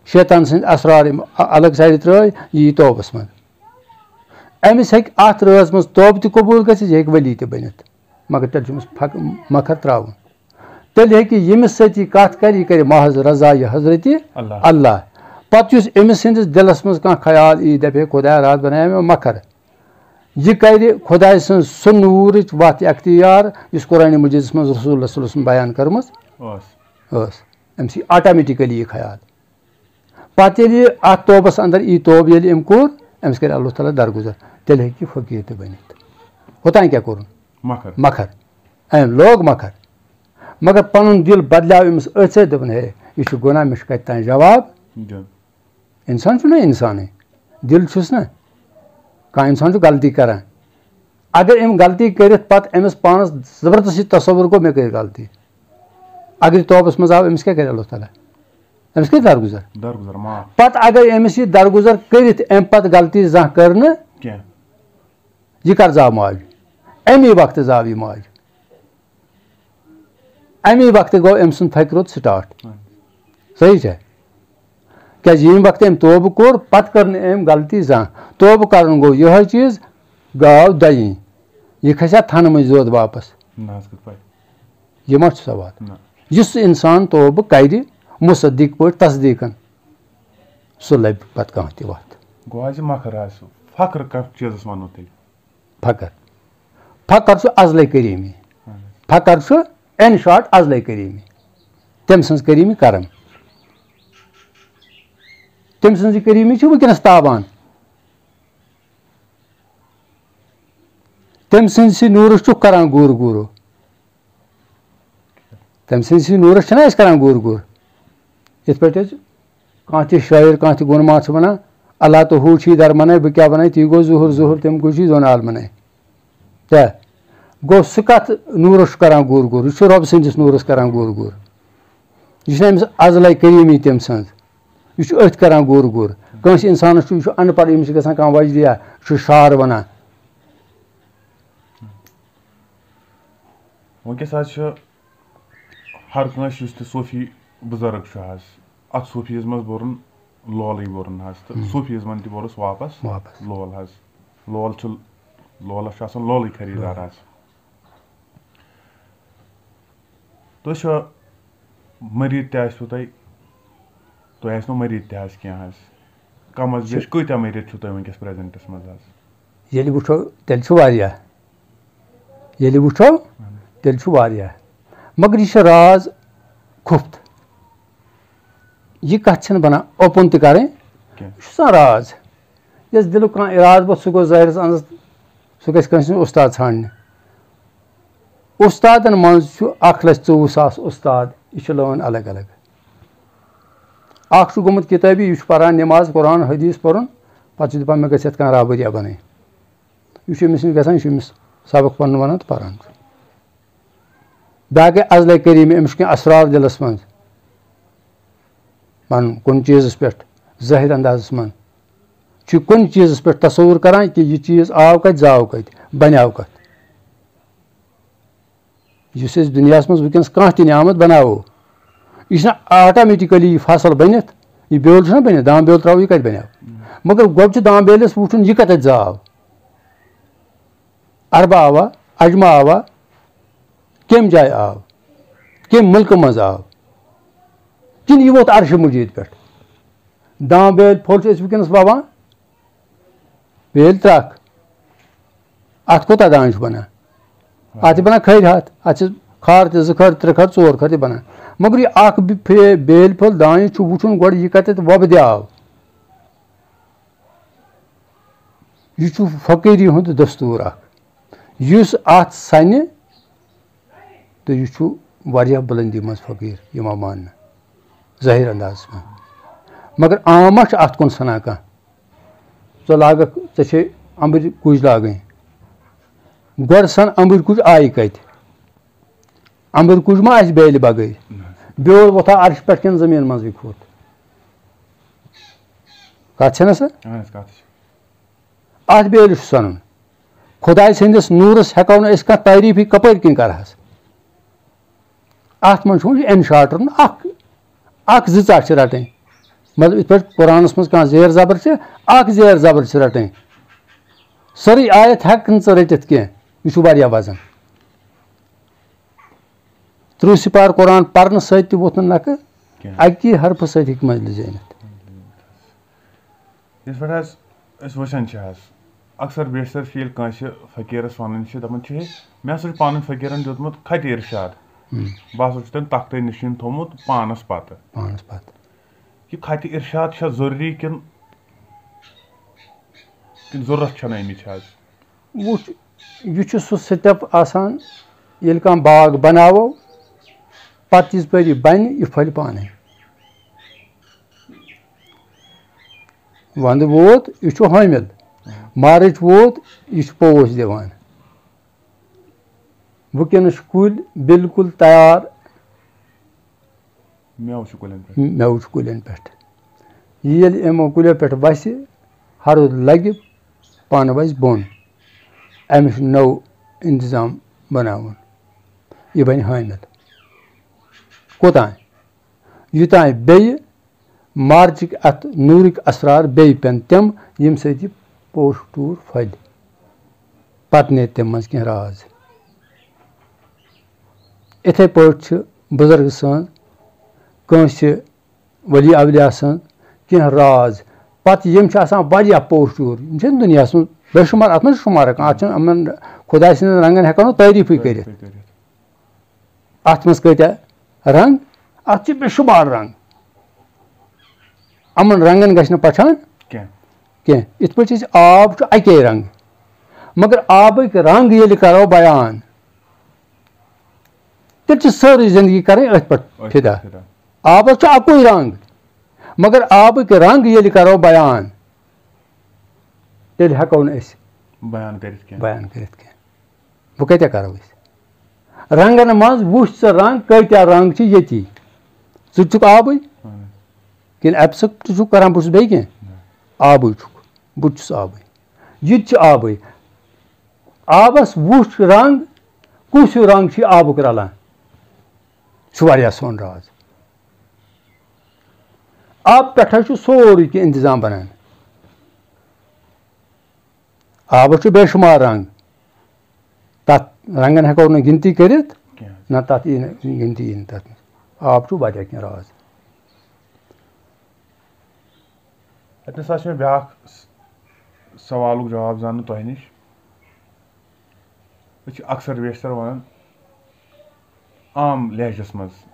شیطان سٕنٛدۍ اسرار أمۍ ا-، الگ سایڈٕ ترٛٲے، یہِ یی توبَس منٛز۔ أمِس ہیٚکہِ اَتھ رٲژ منٛز توبہٕ تہِ قبوٗل گٔژھِتھ، یہِ ہیٚکہِ ؤلی تہِ بٔنِتھ، مگر تیٚلہِ چھُ أمِس پھک-، مکر ترٛاوُن۔ تیٚلہِ ہیٚکہِ ییٚمِس سۭتۍ یہِ کَتھ کَرِ، یہِ کَرِ محض رضا یہِ حضرتِ اللہ۔ اللہ۔ پَتہٕ یُس أمِس سٕنٛدِس دِلَس منٛز کانٛہہ خیال یی، دَپہِ، "ہے خۄدایا، راتھ بَنایے مےٚ مَکھَر"، یہِ کَرِ خۄداے سٕنٛز سُہ نوٗرٕچ وَتھ اختیار، یُس قرآنِ مجیٖدَس منٛز رسول اللہ صلی اللہ علیہ وسلم بیان کٔرمٕژ ٲس۔ ٲس۔ أمِس یی آٹومیٹِکٔلی یہِ خیال۔ پَتہٕ ییٚلہِ یہِ اَتھ توبَس اَندَر یی، توبہٕ ییٚلہِ أمۍ کوٚر، أمِس کَرِ اللہ تعالیٰ درگُزر، تیٚلہِ ہیٚکہِ یہِ فقیٖر تہِ بٔنِتھ۔ ہوٚتام کیٛاہ کوٚرُن؟ مَکھَر۔ مَکھَر۔ أمۍ لوگ مَکھَر۔ مگر پَنُن دِل بدلیو أمِس أتھۍ سۭتۍ، دوٚپُن، "ہے، یہِ چھُ گۄناہ، مےٚ چھُ کَتہِ تام جواب؟" دیُن۔ اِنسان چھُنہ اِنسانٕے، دِل چھُس نہ، کانٛہہ اِنسان چھُ غلطی کران۔ اگر أمۍ غلطی کٔرِتھ پتہٕ أمِس پانَس زبردستی تصور گوٚو، مےٚ کٔر غلطی، اگر یہِ توبَس منٛز آو، أمِس کیٛاہ کرِ اللہ تعالیٰ؟ أمِس کیٛاہ درگُزر؟ درگُزر معاف۔ پتہٕ اگر أمِس یہِ درگُزر کٔرِتھ أمۍ پتہٕ غلطی زانٛہہ کٔر نہٕ، کینٛہہ۔ یہِ کر زاو معافی؟ اَمی وقتہٕ زاو یہِ معافی۔ اَمی وقتہٕ گوٚو أمۍ سُنٛد فقرُت سٹارٹ۔ صحیح چھا؟ کیٛازِ ییٚمہِ وقتہٕ أمۍ توبہٕ کوٚر، پتہٕ کٔر نہٕ أمۍ غلطی زانٛہہ۔ توبہٕ کرُن گوٚو یِہوٚے چیٖز، گاو دَیِنۍ۔ یہِ کھسہِ ہا تھنہٕ مٔنٛزۍ زود واپس۔ نہ حظ، کِتھ پٲٹھۍ؟ یہِ ما چھُ سوال؟ نہ۔ یُس اِنسان توبہٕ کرِ مُصدِق پٲٹھۍ تصدیٖقن، سُہ لَبہِ پتہٕ کانٛہہ تہِ وَتھ۔ گوٚو حظ یہِ مۄکھٕ راز سُہ۔ فخر کَتھ چیٖزَس وَنو تیٚلہِ؟ فخر۔ فخر چھُ ازلے کریٖمی۔ اہن حظ۔ فخر چھُ، in short، ازلے کریٖمی۔ تٔمۍ سٕنٛز کریٖمی کرم۔ تٔمۍ سٕنٛز یہِ کریٖمی چھِ وٕنکیٚنس تابان۔ تٔمۍ سٕنٛدِ سٕے نوٗرس چھُکھ کران گوٗر گوٗرو۔ تٔمۍ سٕنٛدِ سٕے نوٗرس چھِنہ أسۍ کران گوٗر گوٗر۔ یِتھ پٲٹھۍ أسۍ کانٛہہ تہِ شٲعر، کانٛہہ تہِ گۄنہٕ مان چھُ وَنان، "اللہ تو ہو چھی در منَے، بہٕ کیٛاہ وَنَے، تی گوٚو ظہور ظہور، تٔمۍ گوٚو چھی زونال منَے۔" تہٕ گوٚو سُہ کَتھ نوٗرَس چھُ کران گوٗر گوٗر؟ یہِ چھُ رۄب سٕنٛدِس نوٗرَس کران گوٗر گوٗر۔ یہِ چھُنہٕ أمِس ازلَے کریٖمی تٔمۍ سٕنٛز۔ یہِ چھُ أتھۍ کران گوٗر گوٗر۔ کٲنٛسہِ اِنسانَس چھُ، یہِ چھُ اَن پَڑھ، أمِس چھِ گژھان کانٛہہ وجدیا، یہِ چھُ شعر وَنان۔ وٕنکیٚس حظ چھُ ہر کٲنٛسہِ، یُس تہِ صوٗفی بُزرٕگ چھُ حظ، اَتھ صوٗفیَس منٛز بوٚرُن لولٕے بوٚرُن حظ، تہٕ صوٗفیَس منٛز تہِ بوٚرُس واپَس واپَس۔ لول حظ۔ لول چھُ، لولَس چھُ آسان لولٕے خریٖدار حظ۔ تُہۍ چھِوا مٔریٖد تہِ آسِوٕ تۄہہِ، تُہۍ آسِنو مٔریٖد تہِ حظ کینٛہہ حظ؟ کَم از بیش کۭتیٛاہ مٔریٖد چھِو تۄہہِ وٕنکیٚس پرٛزَنٹَس منٛز حظ؟ ییٚلہِ وٕچھو، تیٚلہِ چھُ واریاہ۔ ییٚلہِ وٕچھو، تیٚلہِ چھُ واریاہ۔ مگر یہِ چھُ راز خُفت۔ یہِ کَتھ چھَنہٕ بَنان open تہِ کَرٕنۍ۔ کینٛہہ۔ یہِ چھُ آسان راز۔ یَس دِلُک کانٛہہ اِرادٕ ووت، سُہ گوٚو ظٲہِرَس اَنٛدَس، سُہ گژھِ کٲنٛسہِ ہُنٛد اُستاد ژھانٛڈنہِ۔ اُستادَن منٛز چھُ اَکھ لَچھ ژوٚوُہ ساس اُستاد، یہِ چھِ لٲن الگ الگ۔ اَکھ چھُ گوٚمُت کِتٲبی، یہِ چھُ پَران نٮ۪ماز، قرآن، حدیث پَرُن، پَتہٕ چھُ دَپان، "مےٚ گژھِ یَتھ کانٛہہ رابطہ بَنٕنۍ۔" یہِ چھُ أمِس نِش گژھان، یہِ چھُ أمِس سبق پَرُن وَنان تہٕ پَران چھُ۔ بیٛاکھ گٔے ازلے کریٖمی، أمِس چھُ کینٛہہ اسرار دِلَس منٛز پَنُن کُنہِ چیٖزَس پٮ۪ٹھ ظٲہِر اندازَس منٛز۔ چھُ کُنہِ چیٖزَس پٮ۪ٹھ تصوُر کران کہِ یہِ چیٖز آو کَتہِ، زاو کَتہِ، بَنیٛاو کَتھ۔ یُس أسۍ دُنیاہَس منٛز وٕنکیٚنَس کانٛہہ تہِ نعمت بَناوو، یہِ چھُنہ automatically یہِ فصل بٔنِتھ، یہِ بیول چھُنہ بٔنِتھ، دان بیول ترٛاوو، یہِ کَتہِ بَنیٛاو؟ مگر گۄڈٕ چھُ دان بیلِس وٕچھُن، یہِ کَتٮ۪تھ زاو۔ عربہٕ آوا، عجمہٕ آوا، کَمہِ جایہِ آو، کَمہِ مُلکہٕ منٛز آو، کِنہٕ یہِ ووت عرشہِ مجیٖد پٮ۪ٹھ؟ دان بیٲلۍ پھوٚل چھِ أسۍ وٕنکیٚنَس وَوان، بیٲلۍ ترٛکھ۔ اَتھ کوٗتاہ دانہِ چھُ بَنان؟ اَتھ چھِ بَنان کھٔرۍ ہَتھ، اَتھ چھِ کھار تہِ زٕ کھٔر، ترٛےٚ کھٔر، ژور کھٔر تہِ بَنان۔ مگر یہِ اَکھ بِ-، پھے-، بیٲلۍ پھوٚل دانہِ چھُ وٕچھُن گۄڈٕ، یہِ کَتٮ۪تھ وۄپدیو۔ یہِ چھُ فقیٖری ہُنٛد دستوٗر اَکھ، یُس اَتھ سَنہِ تہٕ یہِ چھُ واریاہ بُلندی منٛز فقیٖر یِوان ماننہٕ ظٲہِر اندازَس منٛز۔ مگر عام ما چھُ اَتھ کُن سَنان کانٛہہ؟ ژٕ لاگَکھ، ژےٚ چھے اَمبٕرۍ کُج لاگٕنۍ۔ گۄڈٕ سَن اَمبٕرۍ کُج آیہِ کَتہِ؟ اَمبٕرۍ کُج ما آسہِ بیلہِ بغٲرۍ؟ بیول وۄتھا عرشہِ پٮ۪ٹھ کِنہٕ زٔمیٖن منٛزٕے کھوٚت؟ کَتھ چھَنہ سا؟ اہن حظ، کَتھ چھِ۔ اَتھ بیلہِ چھُ سَنُن۔ خۄداے سٕنٛدِس نوٗرَس ہٮ۪کو نہٕ أسۍ کانٛہہ تعریٖفٕے کَپٲرۍ کِنۍ کَرہَس۔ اَتھ منٛز چھُ وۄنۍ اِنشاٹ رَٹُن، اَکھ، اَکھ زٕ ژَٹھ چھِ رَٹٕنۍ۔ مطلب، یِتھ پٲٹھۍ قرآنَس منٛز کانٛہہ زیر زبر چھِ، اَکھ زیر زبر چھِ رَٹٕنۍ۔ سٲرٕے آیت ہٮ۪کھ نہٕ ژٕ رٔٹِتھ کینٛہہ، یہِ چھُ واریاہ وزن۔ تٕرٛہ سِپار قرآن پَرنہٕ سۭتۍ تہِ ووٚتھ نہٕ نَکھٕ، کینٛہہ۔ اَکی حرفہٕ سۭتۍ ہیٚکہِ منزلہِ زٲنِتھ۔ یِتھ پٲٹھۍ حظ أسۍ وٕچھان چھِ حظ، اکثر بیشتر چھِ ییٚلہِ کٲنٛسہِ فقیٖرَس وَنان چھِ، دَپان چھِ، "ہے، مےٚ ہسا چھُ پَنُن فقیٖرَن دیُتمُت خطِ اِرشاد، ہُم۔ بہٕ ہسا چھُس تٔمۍ تختَے نِشیٖن تھوٚومُت پانَس پَتہٕ۔" پانَس پَتہٕ۔ یہِ خطِ اِرشاد چھا ضروٗری کِنہٕ، کِنہٕ ضروٗرت چھَنہٕ اَمِچ حظ؟ وٕچھ، یہِ چھُ سُہ سِٹٮ۪پ آسان، ییٚلہِ کانٛہہ باغ بَناوو، پَتہٕ یِژ پھِرِ یہِ بَنہِ، یہِ پھٔلہِ پانَے۔ وَندٕ ووت، یہِ چھُ حٲمِل۔ مارٕچ ووت، یہِ چھُ پوش دِوان۔ وٕنکیٚنَس چھِ کُلۍ بِلکُل تیار۔ مٮ۪وٕ چھُ کُلٮ۪ن پٮ۪ٹھ۔ مٮ۪وٕ چھُ کُلٮ۪ن پٮ۪ٹھ۔ یہِ ییٚلہِ یِمو کُلیو پٮ۪ٹھ وَسہِ، ہَرُد لَگہِ، پانہٕ وَسہِ بۄن۔ أمِس چھُ نوٚو اِنتِظام بَناوُن۔ یہِ بَنہِ حٲمِل۔ کوٚتام؟ یوٚتام بیٚیہِ مارچٕکۍ اَتھ نوٗرٕکۍ اسرار بیٚیہِ پٮ۪ن تِم، ییٚمہِ سۭتۍ یہِ پوش ٹوٗر پھٔلۍ۔ پتہٕ نیرِ تَمہِ منٛز کینٛہہ راز۔ یِتھَے پٲٹھۍ چھِ بُزرگہٕ سٕنٛز، کٲنٛسہِ ؤلی اولیا سٕنٛز کینٛہہ راز۔ پتہٕ یِم چھِ آسان واریاہ پوش ٹوٗر، یِم چھِنہٕ دُنیاہَس منٛز بے شُمار، اَتھ منٛز چھِ شُمار ہٮ۪کان، اَتھ چھِنہٕ یِمَن خۄداے سٕنٛدٮ۪ن رنٛگَن ہٮ۪کو نہٕ تعریٖفٕے کٔرِتھ۔ اَتھ منٛز کۭتیٛاہ رنٛگ؟ اَتھ چھِ بے شُمار رنٛگ۔ یِمَن رنٛگَن گژھِ نہٕ پَژھان کینٛہہ۔ کینٛہہ۔ یِتھ پٲٹھۍ أسۍ آب چھُ اَکے رنٛگہٕ، مگر آبٕکۍ رنٛگ ییٚلہِ کَرو بیان، تیٚلہِ چھِ سٲرٕے زندگی کَرٕنۍ أتھۍ پٮ۪ٹھ أتھۍ پٮ۪ٹھ فِدا۔ فِدا۔ آبَس چھُ اَکُے رنٛگ، مگر آبٕکۍ رنٛگ ییٚلہِ کَرو بیان، تیٚلہِ ہٮ۪کو نہٕ أسۍ بیان کٔرِتھ کینٛہہ۔ بیان کٔرِتھ کینٛہہ۔ وۄنۍ کَتہِ کَرو أسۍ؟ رنٛگَن منٛز وٕچھ ژٕ رنٛگ، کۭتیٛاہ رنٛگ چھِ ییٚتی؟ ژٕ تہِ چھُکھ آبٕے۔ اہن حظ۔ کِنہٕ ایبسٹریکٹ چھُکھ کران، بہٕ چھُس بیٚیہِ کینٛہہ؟ نہ۔ آبٕے چھُکھ، بہٕ تہِ چھُس آبٕے۔ یہِ تہِ چھُ آبٕے۔ آبَس وٕچھ رنٛگ، کُس ہیوٗ رنٛگ چھُ یہِ آبُک رَلان؟ چھُ واریاہ سون راز۔ آبہٕ پٮ۪ٹھَے چھُ سورُے کینٛہہ اِنتِظام بَنان۔ آبَس چھُ بے شُمار رنٛگ۔ تَتھ رنٛگَن ہٮ۪کو نہٕ گِنتی کٔرِتھ، کینٛہہ۔ نہ تَتھ یی نہٕ گِنتی، یی نہٕ تَتھ منٛز۔ آب چھُ واریاہ کینٛہہ راز۔ اَتہِ نَس حظ چھِ مےٚ بیٛاکھ س-، سوالُک جواب زانُن تۄہہِ نِش۔ أسۍ چھِ اکثر بیشتر وَنان عام لہجَس منٛز،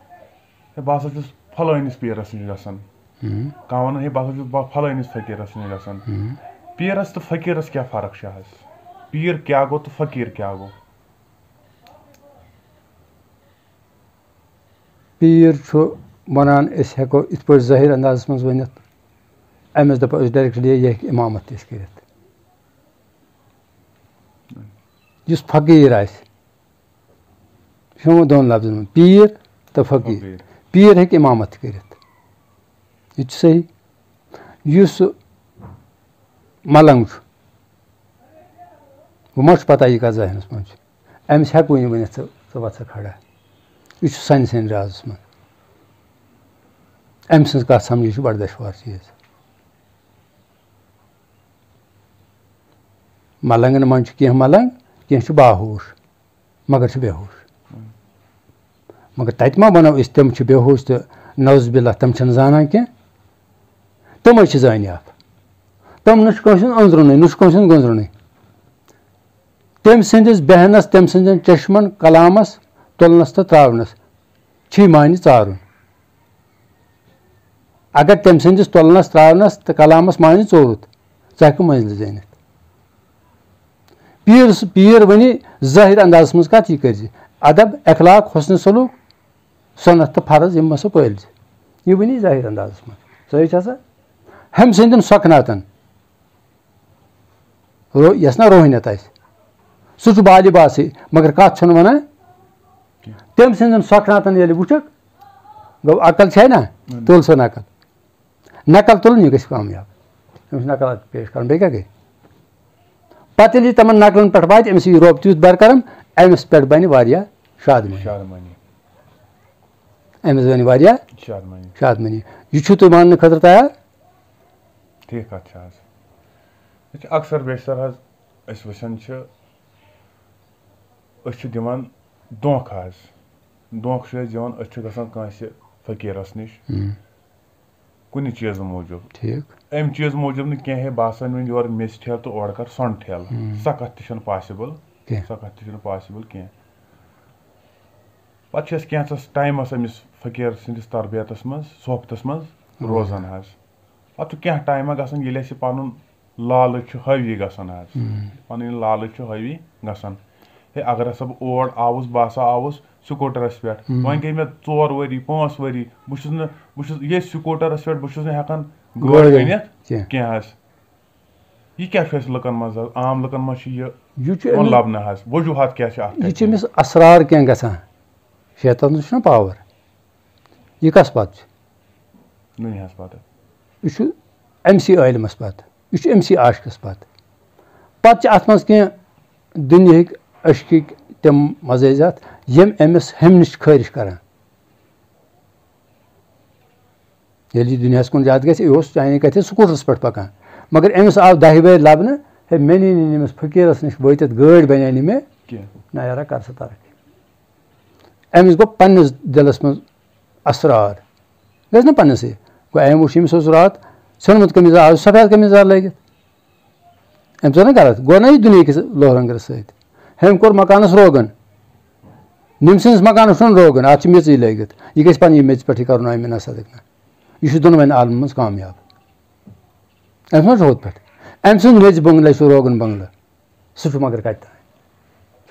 "ہے، بہٕ ہسا چھُس فلٲنِس پیٖرَس نِش گژھان۔" ہُم۔ کانٛہہ وَنان، "ہے، بہٕ ہسا چھُس با-، فلٲنِس فقیٖرَس نِش گژھان۔" ہُم۔ پیٖرَس تہٕ فقیٖرَس کیٛاہ فرق چھِ حظ؟ پیٖر کیٛاہ گوٚو تہٕ فقیٖر کیٛاہ گوٚو؟ پیٖر چھُ وَنان، أسۍ ہٮ۪کو یِتھ پٲٹھۍ ظٲہِر اندازَس منٛز ؤنِتھ، أمِس دَپو أسۍ ڈایریکٹلی، یہِ ہیٚکہِ اِمامَت تہِ اَسہِ کٔرِتھ۔ یُس فقیٖر آسہِ، یہِ چھُ وۄنۍ دۄن لفظن منٛز، پیٖر تہٕ فقیٖر۔ فقیٖر۔ پیٖر ہیٚکہِ اِمامت تہِ کٔرِتھ، یہِ تہِ چھُ صحیح۔ یُس سُہ ملنگ چھُ، وۄنۍ ما چھُ پتہ یہِ کَتھ ذہنَس منٛز چھُ؟ أمِس ہٮ۪کہٕ وٕنہِ ؤنِتھ، "ژٕ، ژٕ وَژھ سا کھڑا۔" یہِ چھُ سَنہِ سَنہِ رازَس منٛز۔ أمۍ سٕنٛز کَتھ سَمجھٕنۍ چھِ بَڑٕ دۄشوار چیٖز۔ ملنگن منٛز چھِ کینٛہہ ملنگ، کینٛہہ چھِ باہوش، مگر چھِ بے ہوش۔ مگر تَتہِ ما وَنو أسۍ، تِم چھِ بے ہوش تہٕ نعوذ باللہ، تِم چھِنہٕ زانان کینٛہہ؟ تِمے چھِ زٲنیاب۔ تِم نہ چھِ کٲنٛسہِ ہُنٛد أنٛدرُنٕے، نہ چھِ کٲنٛسہِ ہُنٛد گٔنٛزرُنٕے۔ تٔمۍ سٕنٛدِس بیہنس، تٔمۍ سٕنٛدٮ۪ن چشمن، کلامس تُلنس تہٕ ترٛاونس چھُے معنی ژارُن۔ اگر تٔمۍ سٕنٛدِس تُلنس، ترٛاونس تہٕ کلامس معنی ژوٚرُتھ، ژٕ ہٮ۪کہٕ منزلہِ زٲنِتھ۔ پیٖر س-، پیٖر ونہِ ظٲہِر اندازس منٛز کتھ، یہِ کٔرۍ زِ ادب، اخلاق، حسن سلوک، سنت تہٕ فرض، یِم مسا پٲلۍ زِ۔ یہِ ونہِ ظٲہِر اندازس منٛز۔ صحیح چھا سا؟ ہُمۍ سٕنٛدٮ۪ن سۄکھناتن، رو-، یۄس نہ روحٲنیت آسہِ، سُہ چھُ بالہِ باسٕے، مگر کتھ چھُنہٕ ونان۔ کینٛہہ۔ تٔمۍ سٕنٛدٮ۪ن سۄکھناتن ییٚلہِ وٕچھکھ، گوٚو عقل چھے نہ؟ اہن۔ تُل سا نقل۔ نقل تُلُن، یہِ گژھِ کامیاب۔ أمِس نقل پیش کرُن، بیٚیہِ کیٛاہ گٔے؟ پتہٕ ییٚلہِ یہِ تِمن نقلن پٮ۪ٹھ واتہِ، أمِس یی رۄب تیُتھ برقرم، أمِس پٮ۪ٹھ بنہِ واریاہ شادمٲنی۔ شادمٲنی۔ أمِس بنہِ واریاہ شادمٲنی۔ شادمٲنی۔ یہِ چھُو تُہۍ ماننہٕ خٲطرٕ تیار؟ ٹھیٖک کَتھ چھِ حظ۔ یہِ چھِ اکثر بیشتر حظ أسۍ وٕچھان چھِ، أسۍ چھِ دِوان دھوکہٕ حظ۔ دھوکہٕ چھِ أسۍ دِوان، أسۍ چھِ گژھان کٲنٛسہِ فقیٖرَس نِش۔ ہُم۔ کُنہِ چیٖزٕ موٗجوٗب۔ ٹھیٖک۔ اَمہِ چیٖزٕ موٗجوٗب نہٕ کینٛہہ، ہے، بہٕ ہسا نِمہٕ یورٕ میٚژِ ٹھیلہٕ تہٕ اورٕ کَرٕ سۄنہٕ ٹھیلہٕ۔ ہُم۔ سۄ کَتھ تہِ چھَنہٕ پاسِبٕل۔ کینٛہہ۔ سۄ کَتھ تہِ چھَنہٕ پاسِبٕل کینٛہہ۔ پَتہٕ چھِ أسۍ کینٛژَس ٹایمَس أمِس فقیٖر سٕنٛدِس تربیتَس منٛز، صحبتَس منٛز روزان۔ روزان حظ۔ پَتہٕ چھُ کینٛہہ ٹایمہ گژھان، ییٚلہِ اَسہِ پَنُن لالٕچ چھُ حٲوی گژھان حظ۔ ہُم۔ پَنٕنۍ لالٕچ چھُ حٲوی گژھان۔ ہے، اگر ہسا بہٕ اور آوُس، بہٕ ہسا آوُس سکوٗٹرَس پٮ۪ٹھ۔ ہُم۔ وۄنۍ گٔے مےٚ ژور ؤری، پانٛژھ ؤری، بہٕ چھُس نہٕ، بہٕ چھُس ییٚتھۍ سکوٗٹرَس پٮ۪ٹھ، بہٕ چھُس نہٕ ہٮ۪کان گٲڑۍ گٲڑۍ أنِتھ کینٛہہ۔ کینٛہہ حظ۔ یہِ کیٛاہ چھُ اَسہِ لُکَن منٛز حظ؟ عام لُکَن منٛز چھُ یہِ گژھان۔ یہِ چھُ یِوان أمِس، لَبنہٕ حظ۔ وجوٗہات کیٛاہ چھِ اَتھ یہِ چھُ پٮ۪ٹھ؟ أمِس اسرار کینٛہہ گژھان شیطانَس چھُنہ پاور۔ یہِ کَس پَتہٕ چھُ؟ دُنیاہَس پَتہٕ۔ یہِ چھُ أمۍ سٕے عٲلمَس پَتہٕ، یہِ چھُ أمۍ سٕے عاشقَس پَتہٕ۔ پَتہٕ چھِ اَتھ منٛز کینٛہہ دُنیاہٕکۍ عشقٕکۍ تِم مزٲزیات، یِم أمِس ہُمہِ نِش چھِ خٲرِش کران۔ ییٚلہِ یہِ دُنیاہَس کُن زیادٕ گژھِ، یہِ اوس چانہِ کَتھِ سکوٗٹرَس پٮ۪ٹھ پَکان۔ مگر أمِس آو دَہہِ وَہرۍ لَبنہٕ، ہے، مےٚ نی نہٕ أمِس فقیٖرَس نِش وٲتِتھ گٲڑۍ بَنے نہٕ مےٚ۔ کینٛہہ۔ نہ یارا، کر سا ترقی۔ أمِس گوٚو پنٛنِس دِلَس منٛز اسرار۔ گژھِ نہ پنٛنِسٕے۔ گوٚو أمۍ وٕچھ، أمِس اوس راتھ ژھیوٚنمُت قمیٖض، آز سفید قمیٖض یَزار لٲگِتھ۔ أمۍ ژوٚر نہ غلط، گوٚو نہ یہِ دُنیاہکِس لوہرنٛگرَس سۭتۍ۔ أمۍ کوٚر مکانَس روغن۔ نِم سٕنٛدِس مکانَس چھُنہٕ روغن، اَتھ چھِ میٚژٕے لٲگِتھ۔ یہِ گژھِ پَنٕنۍ یہِ میٚژِ پٮ۪ٹھٕے کَرُن، آمِنا صدقنا۔ یہِ چھُ دۄنوَے عالمَن منٛز کامیاب۔ أمِس ما چھُ ہُتھ پٮ۪ٹھ؟ أمۍ سٕنٛز میٚژِ بنٛگلہٕ چھُ روغن بنٛگلہٕ۔ سُہ چھُ مگر کَتہِ تام۔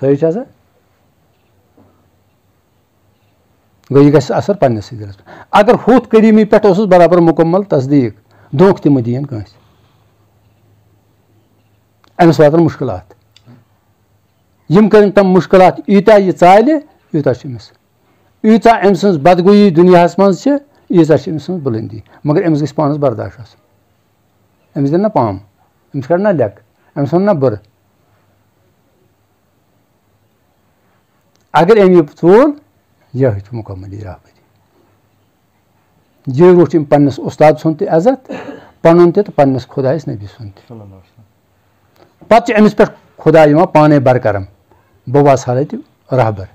صحیح چھا سا؟ گوٚو، یہِ گژھِ اثر پننِسٕے دِلس پٮ۪ٹھ۔ اگر ہُتھ کریٖمی پٮ۪ٹھ اوسُس برابر مکمل تصدیٖق، دھوکہٕ تہِ مہٕ دِیِن کٲنٛسہِ۔ أمِس واتن مُشکلات۔ یِم کٔرِن تِم مُشکلات، ییٖتیٛاہ یہِ ژالہِ، یوٗتاہ چھُ أمِس۔ ییٖژاہ أمۍ سٕنٛز بدگویی دُنیاہس منٛز چھِ، ییٖژاہ چھِ أمۍ سٕنٛز بُلندی۔ مگر أمِس گژھِ پانس برداش آسُن۔ أمِس دِن نہ پام، أمِس کَڑِ نہ لٮ۪کہٕ، أمِس وَن نہ بُرٕ۔ اگر أمۍ یہِ ژوٗل، یہِ چھُ مُکمل یہِ راہبری۔ یہِ روٚٹ أمۍ پننِس اُستاد سُنٛد تہِ عزت، پنُن تہِ تہٕ پننِس خۄدایَس نبی سُنٛد تہِ۔ صلی اللہ علیہ وسلم۔ پتہٕ چھُ أمِس پٮ۪ٹھ خۄدا یِوان پانے برکرم، بہٕ وَسہٕ ہا تہِ راہبر۔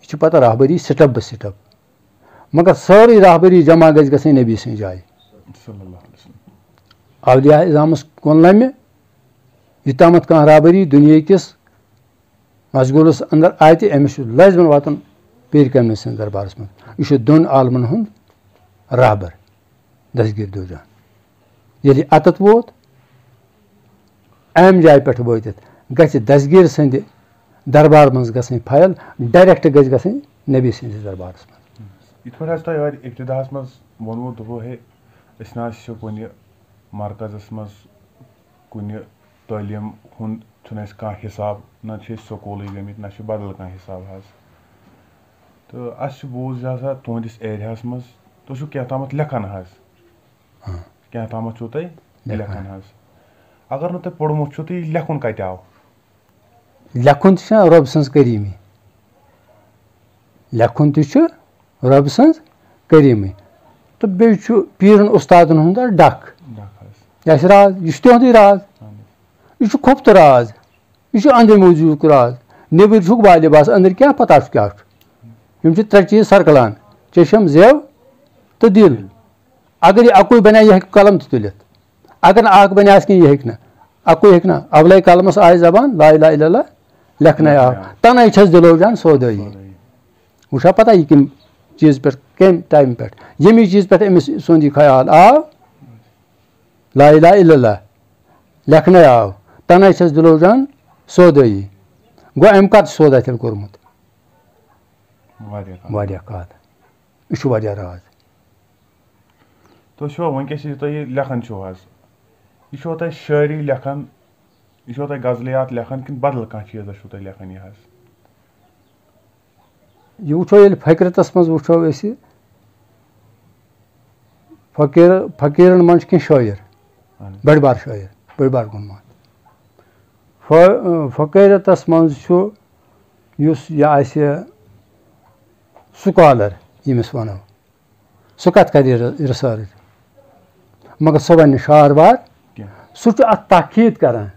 یہِ چھُ پتہٕ راہبری step by step۔ مگر سٲرٕے راہبری جمع گژھِ گژھٕنۍ نبی سٕنٛزِ جایہِ۔ صلی اللہ علیہ وسلم۔ اولیاء اعظمس کُن لمہِ، یوٚتامتھ کانٛہہ راہبری دُنیاہکِس مشغولس اندر آیہِ تہِ، أمِس چھُ لٲزمن واتُن پیٖر کاملہِ سٕنٛدِس دربارس منٛز۔ یہِ چھُ دۄن عالمن ہُنٛد راہبر، دستگیر دو جان۔ ییٚلہِ یہِ اتتھ ووت، اہم جایہِ پٮ۪ٹھ وٲتِتھ گژھِ دستگیر سٕنٛدِ دربار منٛز گژھٕنۍ فایل، direct گژھِ گژھٕنۍ نبی سٕنٛدِس دربارس منٛز۔ یِتھ پٲٹھۍ حظ تۄہہِ اورٕ ابتداہس منٛز ووٚنوُ، دوٚپوُ، ہے، أسۍ نہ حظ چھِ کُنہِ مرکزس منٛز کُنہِ تعلیٖم ہُنٛد چھُنہٕ اَسہِ کانٛہہ حِساب، نہ چھِ أسۍ سکوٗلٕے گٔمٕتۍ، نہ چھِ بدل کانٛہہ حِساب حظ۔ تہٕ اَسہِ چھُ بوٗز یہِ ہسا تُہنٛدِس ایریاہَس منٛز تُہۍ چھِو کینٛہہ تامَتھ لیکھان حظ۔ ہاں۔ کینٛہہ تامَتھ چھِو تُہۍ لیکھان۔ لیکھان حظ۔ اگر نہٕ تۄہہِ پوٚرمُت چھُو، تہٕ یہِ لیکھُن کَتہِ آو؟ لیکھُن تہِ چھُ رۄب سٕنٛز کریٖمی۔ لیکھُن تہِ چھُ رۄب سٕنٛز کریٖمی۔ تہٕ بیٚیہِ چھُ پیٖرن اُستادن ہُنٛد اکھ ڈکھ۔ ڈکھ حظ۔ یہِ آسہِ راز، یہِ چھُ تِہُنٛدُے راز۔ اہن حظ۔ یہِ چھُ خۄفتہٕ راز۔ یہِ چھُ أنٛدرۍ موٗجوٗدُک راز۔ نیٚبٕرۍ چھُکھ بالہِ بس، أنٛدٕرۍ کیٛاہ پتہ چھُ کیٛاہ چھُ۔ یِم چھِ ترٛےٚ چیٖز سرکلان، چشم، زیو تہٕ دِل۔ اگر یہِ اَکُے بنیٛا، یہِ ہیٚکہِ قلم تہِ تُلِتھ۔ اگر نہٕ اکھ بنیٛاس کِہیٖنۍ، یہِ ہیٚکہِ نہٕ۔ اَکُے ہیٚکہِ نہٕ۔ اولے قلمس آے زبان، لا الہ الا اللہ، لیکھنَے آو۔ لیکھنَے آو۔ تَنَے چھَس دِلو جان سودٲیی۔ سودٲیی۔ وٕچھا پتہ یہِ کَمہِ چیٖزٕ پٮ۪ٹھ، کَمہِ ٹایمہٕ پٮ۪ٹھ؟ ییٚمی چیٖزٕ پٮ۪ٹھ أمِس سُنٛد یہِ خیال آو، لا الہ الا اللہ، لیکھنَے آو۔ تَنَے چھَس دِلو جان سودٲیی۔ گوٚو أمۍ کَتھ چھُ سودا تیٚلہِ کوٚرمُت؟ واریاہ کَتھ۔ واریاہ کَتھ۔ یہِ چھُ واریاہ راز۔ تُہۍ چھِوا وٕنکیٚس یہِ تُہۍ یہِ لیکھان چھِو حظ، یہِ چھُوا تُہۍ شٲعری لیکھان، یہِ چھُوا تُہۍ غزلیات لیکھان کِنہٕ بدل کانٛہہ چیٖزا چھُو تُہۍ لیکھان یہِ حظ؟ یہِ وٕچھو ییٚلہِ فقرتس منٛز وٕچھو أسۍ، فقیٖر، فقیٖرن منٛز چھِ کینٛہہ شٲعر، اہن حظ۔ بٔڑۍ بار شٲعر، بٔڑۍ بار گوٚنمت۔ ف-، فقیٖرتس منٛز چھُ یُس یہِ آسہِ scholar ییٚمِس وَنو، سُہ کَتھ کَرِ یہِ ر-، research؟ مگر سُہ وَنہِ نہٕ شعر وار کینٛہہ۔ سُہ چھُ اَتھ تاکید کَران۔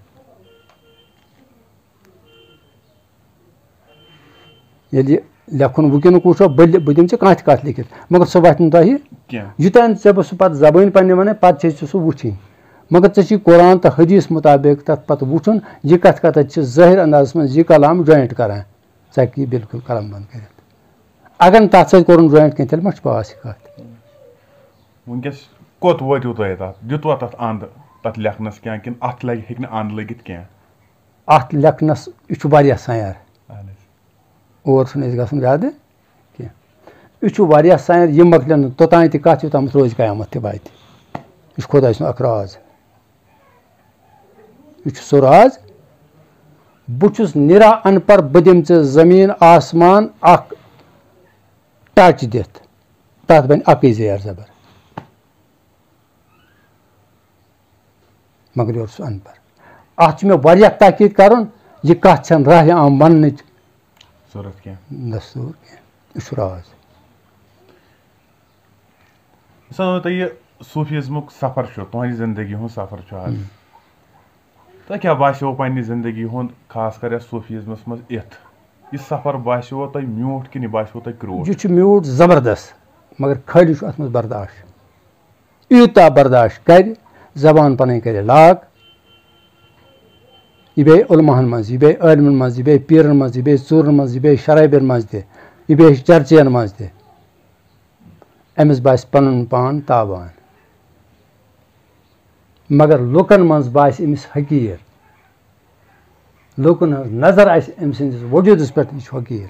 ییٚلہِ یہِ لیکھُن وٕنکیٚنُک وٕچھو، بہٕ لِ-، بہٕ دِمہٕ ژےٚ کانٛہہ تہِ کَتھ لیکھِتھ، مگر سُہ وَتھِ نہٕ تۄہہِ کینٛہہ۔ یوٚتام ژےٚ بہٕ سُہ پَتہٕ زَبٲنۍ پَنٕنہِ وَنَے، پَتہٕ چھے ژےٚ سُہ وٕچھِنۍ۔ مگر ژےٚ چھُے قرآن تہٕ حدیث مُطابِق تَتھ پَتہٕ وٕچھُن، یہِ کَتھ کَتَتھ چھِ ظٲہِر اندازَس منٛز یہِ کلام joint کَران۔ ژٕ ہیٚککھ یہِ بالکل قلم بنٛد کٔرِتھ۔ اگر نہٕ تَتھ سۭتۍ کوٚرُن joint کینٛہہ، تیٚلہِ ما چھُ پاس یہِ کَتھ؟ وٕنکیٚس کوٚت وٲتِو تۄہہِ تَتھ؟ دیُتوا تَتھ اَنٛد، تَتھ لیکھنَس کینٛہہ، کِنہٕ اَتھ لَگہِ، ہیٚکہِ نہٕ اَنٛد لٔگِتھ کینٛہہ؟ اَتھ لیکھنَس، یہِ چھُ واریاہ سیر۔ اہن حظ۔ اور چھُنہٕ أسۍ گژھُن زیادٕ کینٛہہ۔ یہِ چھُ واریاہ سیر، یہِ مۄکلہِ نہٕ توٚتام تہِ کَتھ، یوٚتامَتھ روزِ قیامَتھ تہِ واتہِ۔ یہِ چھُ خۄداے سُنٛد اَکھ راز۔ یہِ چھُ سُہ راز۔ بہٕ چھُس نِرا اَن پَڑھ، بہٕ دِمہٕ ژےٚ زٔمیٖن آسمان اَکھ touch دِتھ، تَتھ بَنہِ اَکٕے زیر زبر۔ مگر یورٕ چھُس اَن پَڑھ۔ اَتھ چھُ مےٚ واریاہ تحقیٖق کَرُن، یہِ کَتھ چھَنہٕ راہہِ عام وَننٕچ ضوٚرَتھ کینٛہہ۔ دستوٗر کینٛہہ۔ یہِ چھُ راز۔ سَنو تۄہہِ یہِ صوٗفیزمُک سفر چھُ، تُہنٛدِ زندگی ہُنٛد سفر چھُ آز۔ تۄہہِ کیٛاہ باسیو پننہِ زندگی ہُنٛد، خاص کر یَتھ صوٗفیزمس منٛز یِتھ؟ یہِ سفر باسیو تۄہہِ میوٗٹھ کِنہٕ یہِ باسیو تۄہہِ کرٛوٗٹھ؟ یہِ چھُ میوٗٹھ زبردست، مگر خٲلی چھُ اَتھ منٛز برداش۔ یوٗتاہ برداش کرِ، زبان پنٕنۍ کرِ لاک۔ یہِ بیٚہہِ علماہن منٛز، یہِ بیٚہہِ عٲلمن منٛز، یہِ بیٚہہِ پیٖرن منٛز، یہِ بیٚہہِ ژوٗرن منٛز، یہِ بیٚہہِ شرٲبین منٛز تہِ، یہِ بیٚہہِ چرچین منٛز تہِ۔ أمِس باسہِ پنُن پان تابان۔ مگر لوٗکن منٛز باسہِ أمِس حقیٖر۔ لوٗکن ہٕنٛز نظر آسہِ أمۍ سٕنٛدِس وجوٗدس پٮ۪ٹھ، یہِ چھُ حقیٖر۔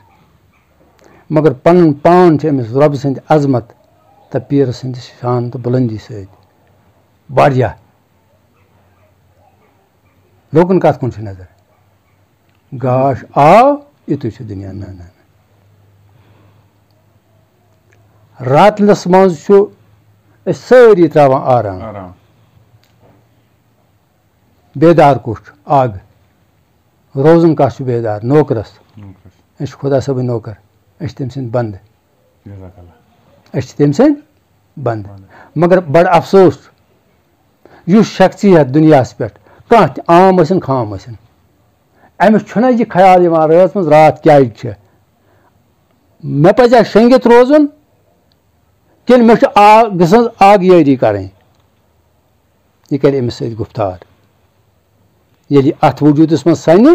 مگر پنُن پان چھُ أمِس رۄبہٕ سٕنٛدِ عظمت تہٕ پیٖرٕ سٕنٛدِ شان تہٕ بُلندی سۭتۍ واریاہ۔ لوٗکن کتھ کُن چھِ نظر؟ گاش آو، یِتُے چھُ دُنیا۔ نہ، نہ، نہ۔ راتلس منٛز چھُ أسۍ سٲری تراوان آرام۔ آرام۔ بیدار کُس چھُ؟ اکھ۔ روزُن کَس چھُ بیدار؟ نوکرَس۔ نوکرَس۔ أسۍ چھِ خۄدا صٲبٕنۍ نوکر۔ أسۍ چھِ تٔمۍ سٕنٛدۍ بنٛدٕ۔ جزاک اللہ۔ أسۍ چھِ تٔمۍ سٕنٛدۍ بنٛدٕ۔ بنٛدٕ۔ مگر بڑٕ افسوس چھُ، یُس شخصیت دُنیاہَس پٮ۪ٹھ کانٛہہ تہِ عام ٲسِن خام ٲسِن، أمِس چھُنہ یہِ خیال یِوان رٲژ منٛز راتھ کیٛازِ چھِ؟ مےٚ پَزیٛا شۄنٛگِتھ روزُن کِنہٕ مےٚ چھُ آ-، گٔژھٕنٛز آگ یٲری کَرٕنۍ؟ یہِ کَرِ أمِس سۭتۍ گُفتار۔ ییٚلہِ یہِ اَتھ وجوٗدَس منٛز سَنہِ،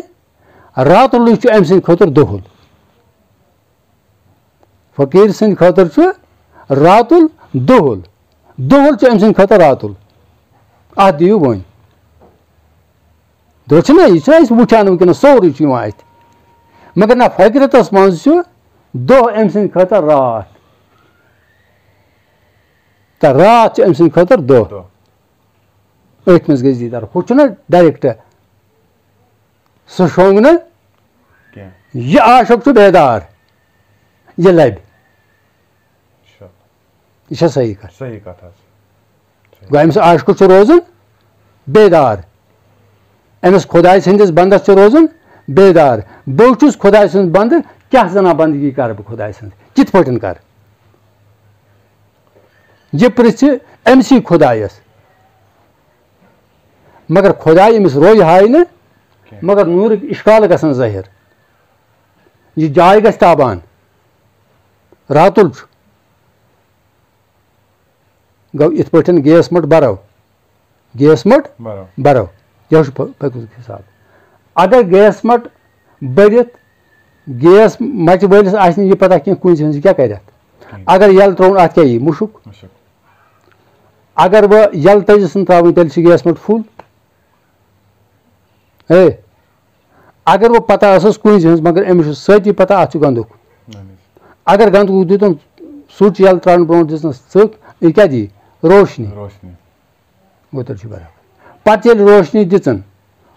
راتُلٕے چھُ أمۍ سٕنٛدِ خٲطرٕ دۄہُل۔ فقیٖر سٕنٛدِ خٲطرٕ چھُ راتُل دۄہُل۔ دۄہُل چھُ أمۍ سٕنٛدِ خٲطرٕ راتُل۔ اَتھ دِیِو وۄنۍ۔ درٛوٚگ چھُنہ، یہِ چھُنہ أسۍ وٕچھان وٕنکیٚنَس، سورُے چھُ یِوان اَتھِ۔ مگر نہ، فقرتَس منٛز چھُ دۄہ أمۍ سٕنٛدِ خٲطرٕ راتھ۔ تہٕ راتھ چھِ أمۍ سٕنٛدِ خٲطرٕ دۄہ۔ دۄہ۔ أتھۍ منٛز گژھِ دیٖدار۔ ہُہ چھُنہ direct۔ سُہ شۄنٛگ نہٕ۔ کینٛہہ۔ یہِ عاشق چھُ بیدار۔ یہِ لَبہِ۔ شا-، یہِ چھا صحیح کَتھ؟ صحیح کَتھ حظ۔ صحیح۔ گوٚو أمِس عاشقَس چھُ روزُن بیدار۔ أمِس خۄداے سٕنٛدِس بنٛدَس چھُ روزُن بیدار۔ بہٕ چھُس خۄداے سُنٛد بنٛدٕ، کیٛاہ زَنان بنٛدگی کَرٕ بہٕ خۄداے سٕنٛز؟ کِتھ پٲٹھۍ کَرٕ؟ یہِ پرٛژھِ أمسٕے خۄدایَس۔ مگر خۄداے أمِس روزِ ہاے نہٕ، کینٛہہ۔ مگر نوٗرٕکۍ اِشکال گژھن ظٲہِر۔ یہِ جاے گژھِ تابان۔ راتُل چھُ۔ گوٚو یِتھ پٲٹھۍ گیس مٔٹ بَرو۔ گیس مٔٹ بَرو۔ بَرو۔ یہِ حظ چھُ فقہُک حِساب۔ اگر گیس مٔٹ بٔرِتھ گیس مَچہِ وٲلِس آسہِ نہٕ یہِ پَتہ کینٛہہ کُنہِ ہٕنٛز یہِ کیٛاہ کَرِ اَتھ۔ ٹھیٖک۔ اگر یَلہٕ ترٛووُن اَتھ کیٛاہ یی؟ مُشُک۔ مُشُک۔ اگر وۄنۍ یَلہٕ تٔجِس نہٕ ترٛاوٕنۍ، تیٚلہِ چھِ گیس مٔٹ فُل۔ ہے، اگر وۄنۍ پَتہ ٲسٕس کُنہِ ہٕنٛز، مگر أمِس چھُ سۭتی پَتہ اَتھ چھُ گنٛدُک۔ اَہَن حظ۔ اگر گنٛدگُک دیُتُن سُچ یَلہٕ ترٛاونہٕ برونٛٹھ دِژنَس ژٕک، یہِ کیٛاہ دی؟ روشنی۔ روشنی۔ گوٚو تیٚلہِ چھُ برابر۔ پَتہٕ ییٚلہِ روشنی دِژٕن،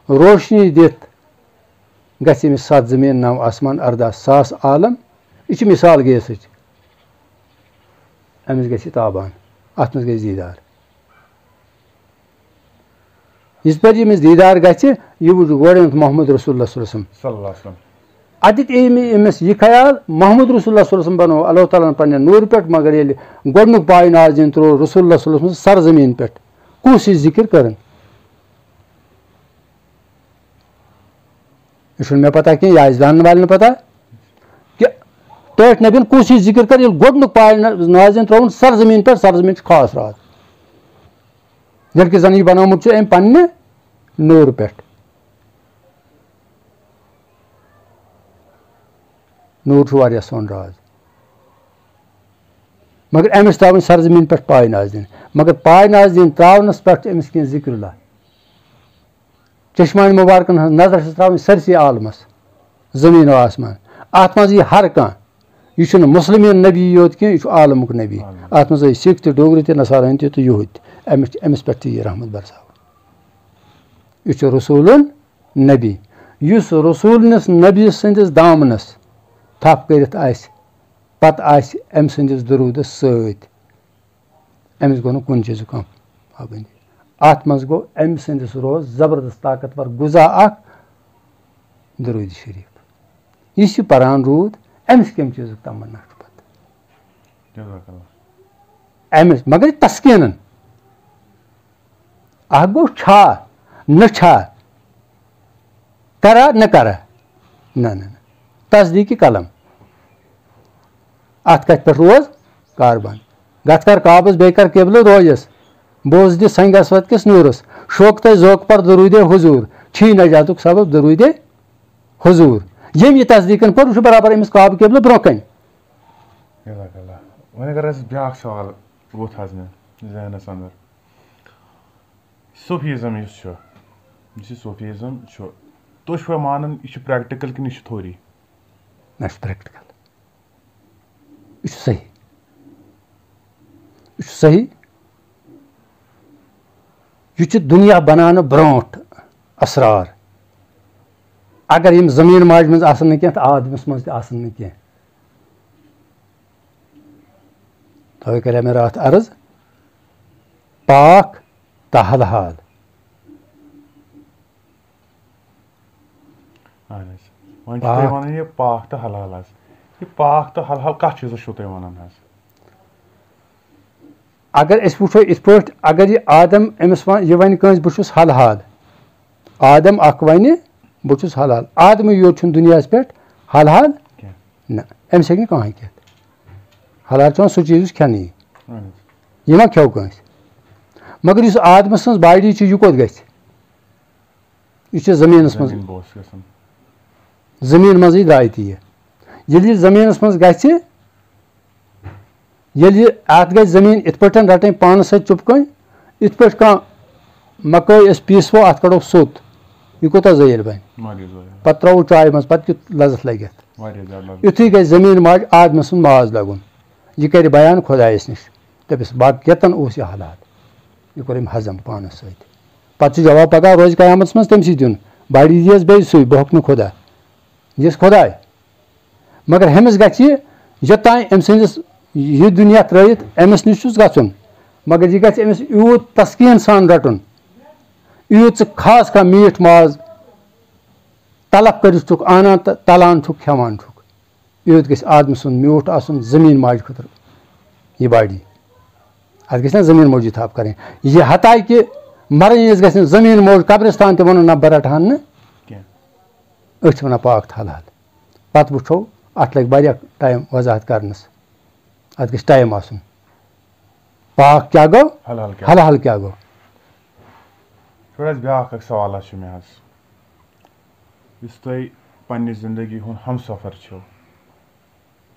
روشنی دِتھ گژھِ أمِس سَتھ زٔمیٖن، نَو آسمان، اَرداہ ساس عالم۔ یہِ چھِ مِثال گیسٕچ۔ أمِس گژھِ یہِ تابان۔ اَتھ منٛز گژھِ دیٖدار۔ یِژ پھِرِ ییٚمِس دیٖدار گژھِ، یہِ وٕچھ گۄڈٕنیتھ محمد رسول اللہ صلی اللہ علیہ وسلم۔ صلی اللہ علیہ وسلم۔ اَتٮ۪تھ یی مےٚ أمِس یہِ خیال، محمد رسول اللہ صلی اللہ علیہ وسلم بنوو اللہ تعالیٰ ہن پننہِ نوٗرٕ پٮ۪ٹھ، مگر ییٚلہِ گۄڈٕنیُک پایہِ نازدیٖن ترٛوو رسول اللہ صلی اللہ علیہ وسلم سرزٔمیٖن پٮ۪ٹھ، کُس یہِ ذِکِر کٔرٕن؟ یہِ چھُنہٕ مےٚ پتہ کینٛہہ، یہِ آسہِ زانن والٮ۪ن پتہ کہِ ٹٲٹھۍ نبیَن کُس یہِ ذِکِر کٔر، ییٚلہِ گۄڈٕنیُک پایہِ نا-، نازدیٖن ترٛووُن سرزٔمیٖن پٮ۪ٹھ، سرزٔمیٖن چھِ خاص راز۔ ییٚلہِ کہِ زن یہِ بنومُت چھُ أمۍ پننہِ نوٗرٕ پٮ۪ٹھ۔ نوٗر چھُ واریاہ سون راز۔ مگر أمِس ترٛاوٕنۍ سرزمیٖن پٮ۪ٹھ پاے نازدیٖن۔ مگر پاے نازدیٖن ترٛاونس پٮ۪ٹھ چھُ أمِس کینٛہہ ذِکرُللہ۔ چشمانِ مُبارکن ہٕنٛز نظر چھِ ترٛاوٕنۍ سٲرسٕے عالمس، زٔمیٖن و آسمان۔ اتھ منٛز یی ہر کانٛہہ۔ یہِ چھُنہٕ مُسلِم نبی یوت کینٛہہ، یہِ چھُ عالمُک نبی۔ عالمُک۔ اتھ منٛز ٲسۍ سِکھ تہِ، ڈوگرِ تہِ، نصارٲنۍ تہِ تہٕ یہوٗدۍ تہِ۔ أمِس، أمِس پٮ۪ٹھ تہِ یی رحمت برساونہٕ۔ یہِ چھُ رسوٗلُن نبی۔ یُس رسوٗلنِس نبی سٕنٛدِس دامنس تھپھ کٔرِتھ آسہِ، پتہٕ آسہِ أمۍ سٕنٛدِس درودس سۭتۍ، أمِس گوٚو نہٕ کُنہِ چیٖزُک کانٛہہ پابندی۔ اتھ منٛز گوٚو أمۍ سٕنٛدِس روز زبردست طاقتور غذا اکھ، درود شریف۔ یُس یہِ پران روٗد، أمِس کمہِ چیٖزُک تمنا چھُ پتہٕ؟ جزاک اللہ۔ أمِس، مگر یہِ تسکیٖنن۔ اکھ گوٚو چھا، نہ چھا، کرا، نہ کرا۔ نہ، نہ، نہ۔ تصدیٖقی قلم۔ اتھ کتھِ پٮ۪ٹھ روز کاربند۔ گژھ کر کعبس، بیٚیہِ کر قبلہٕ رویس۔ بوز دِ سنگس وت کِس نوٗرس۔ شوق تہٕ ذوق پر درود حضور۔ چھی نجاتُک سبب درود حضور۔ ییٚمۍ یہِ تصدیٖقن پوٚر، یہِ چھُ برابر أمِس کعبہٕ قبلہٕ برونٛہہ کنہِ۔ جزاک اللہ۔ وۄنۍ اگر اَسہِ بیٛاکھ سوال ووٚتھ حظ مےٚ ذہنَس اندر۔ صوفیزم یُس چھُ، یُس یہِ صوفیزم چھُ، تُہۍ چھُوا مانان یہِ چھُ پریکٹیکل کِنہٕ یہِ چھُ تھوری؟ نہ، یہِ چھُ پریکٹیکل۔ یہِ چھُ صحیح۔ یہِ چھُ صحیح۔ یہِ چھُ دُنیا بناونہٕ برونٛٹھ اسرار۔ اگر یِم زٔمیٖن ماجہِ منٛز آسن نہٕ کینٛہہ، تہٕ آدمس منٛز تہِ آسن نہٕ کینٛہہ۔ توے کریو مےٚ راتھ عرض، پاک تہٕ حلحال۔ اہن حظ۔ وۄنۍ چھِ تُہۍ پاک۔ وَنان یہِ پاک تہٕ حلال حظ۔ یہِ پاک تہٕ حلال کَتھ چیٖزَس چھِو تُہۍ وَنان حظ؟ اگر أسۍ وٕچھو یِتھ پٲٹھۍ، اگر یہِ آدم أمِس وَن-، یہِ وَنہِ کٲنٛسہِ، "بہٕ چھُس حلحال"، آدم اکھ وَنہِ، "بہٕ چھُس حلحال"، آدمٕے یوت چھُنہٕ دُنیاہَس پٮ۪ٹھ حلحال۔ کینٛہہ۔ نہ، أمِس ہیٚکہِ نہٕ کانٛہہ کینٛہہ۔ حلال چھُ وَنان سُہ چیٖز یُس کھٮ۪نہٕ یی۔ اہن حظ۔ یہِ ما کھیوٚو کٲنٛسہِ؟ مگر یُس آدمہٕ سٕنٛز باڈی چھِ، یہِ کوٚت گژھِ؟ یہِ چھِ زٔمیٖنَس منٛز۔ زٔمیٖن بوس گژھان۔ زٔمیٖن منٛزٕے درٛاے تہِ یہِ۔ ییٚلہِ یہِ زٔمیٖنَس منٛز گژھِ، ییٚلہِ یہِ، اَتھ گژھِ زٔمیٖن یِتھ پٲٹھۍ رَٹٕنۍ پانَس سۭتۍ چُپکَنۍ، یِتھ پٲٹھۍ کانٛہہ مکٲے أسۍ پیٖسو، اَتھ کَڑو سوٚت، یہِ کوٗتاہ زٲیِل بَنہِ؟ واریاہ زٲیِل۔ پَتہٕ ترٛاوو چایہِ منٛز، پَتہٕ کیُتھ لَذَتھ لَگہِ اَتھ۔ واریاہ زیادٕ لَذَتھ۔ یُتھُے گژھِ زٔمیٖن ماجہِ آدمہٕ سُنٛد ماز لَگُن، یہِ کَرِ بیان خۄدایَس نِش، دَپٮ۪س، "باقیَتَن اوس یہِ حلال، یہِ کوٚر أمۍ ہضم پانَس سۭتۍ۔" پَتہٕ چھُ جواب پَگاہ روزِ قیامَتَس منٛز تٔمۍ سٕے دیُن، بَڑِ یِیَس بیٚیہِ سُے، بہٕ ہۄکھٕ نہٕ خۄدا، یِیَس خۄداے۔ مگر ہُمِس گژھِ یہِ، یوٚتام أمۍ سٕنٛدِس یہِ دُنیا ترٛٲوِتھ أمِس نِش چھُس گژھُن، مگر یہِ گژھِ أمِس یوٗت تسکیٖن سان رَٹُن، یوٗت ژٕ خاص کانٛہہ میٖٹھ ماز طلب کٔرِتھ چھُکھ اَنان تہٕ تَلان چھُکھ، کھٮ۪وان چھُکھ، یوٗت گژھِ آدمہٕ سُنٛد میوٗٹھ آسُن زٔمیٖن ماجہِ خٲطرٕ یہِ باڈی۔ اَتھ گژھِ نا زٔمیٖن موجی تھپھ کَرٕنۍ۔ یہِ حتیٰ کہِ مَرٕنۍ یِژھ گژھِ نہٕ زٔمیٖن موج قبرِستان تہِ وَنُن، "نہ، بہٕ رَٹہٕ ہَن نہٕ کینٛہہ۔" أتھۍ وَنان پاک تہٕ حلال۔ پَتہٕ وٕچھو، اَتھ لَگہِ واریاہ ٹایم وضاحت کَرنَس۔ اَتھ گژھِ ٹایم آسُن۔ پاک کیٛاہ گوٚو؟ حلال کیٛاہ؟ حلال کیٛاہ گوٚو؟ تھوڑا حظ بیٛاکھ اَکھ سوال حظ چھُ مےٚ حظ۔ یُس تۄہہِ پنٛنہِ زِندگی ہُنٛد ہمسفر چھُو،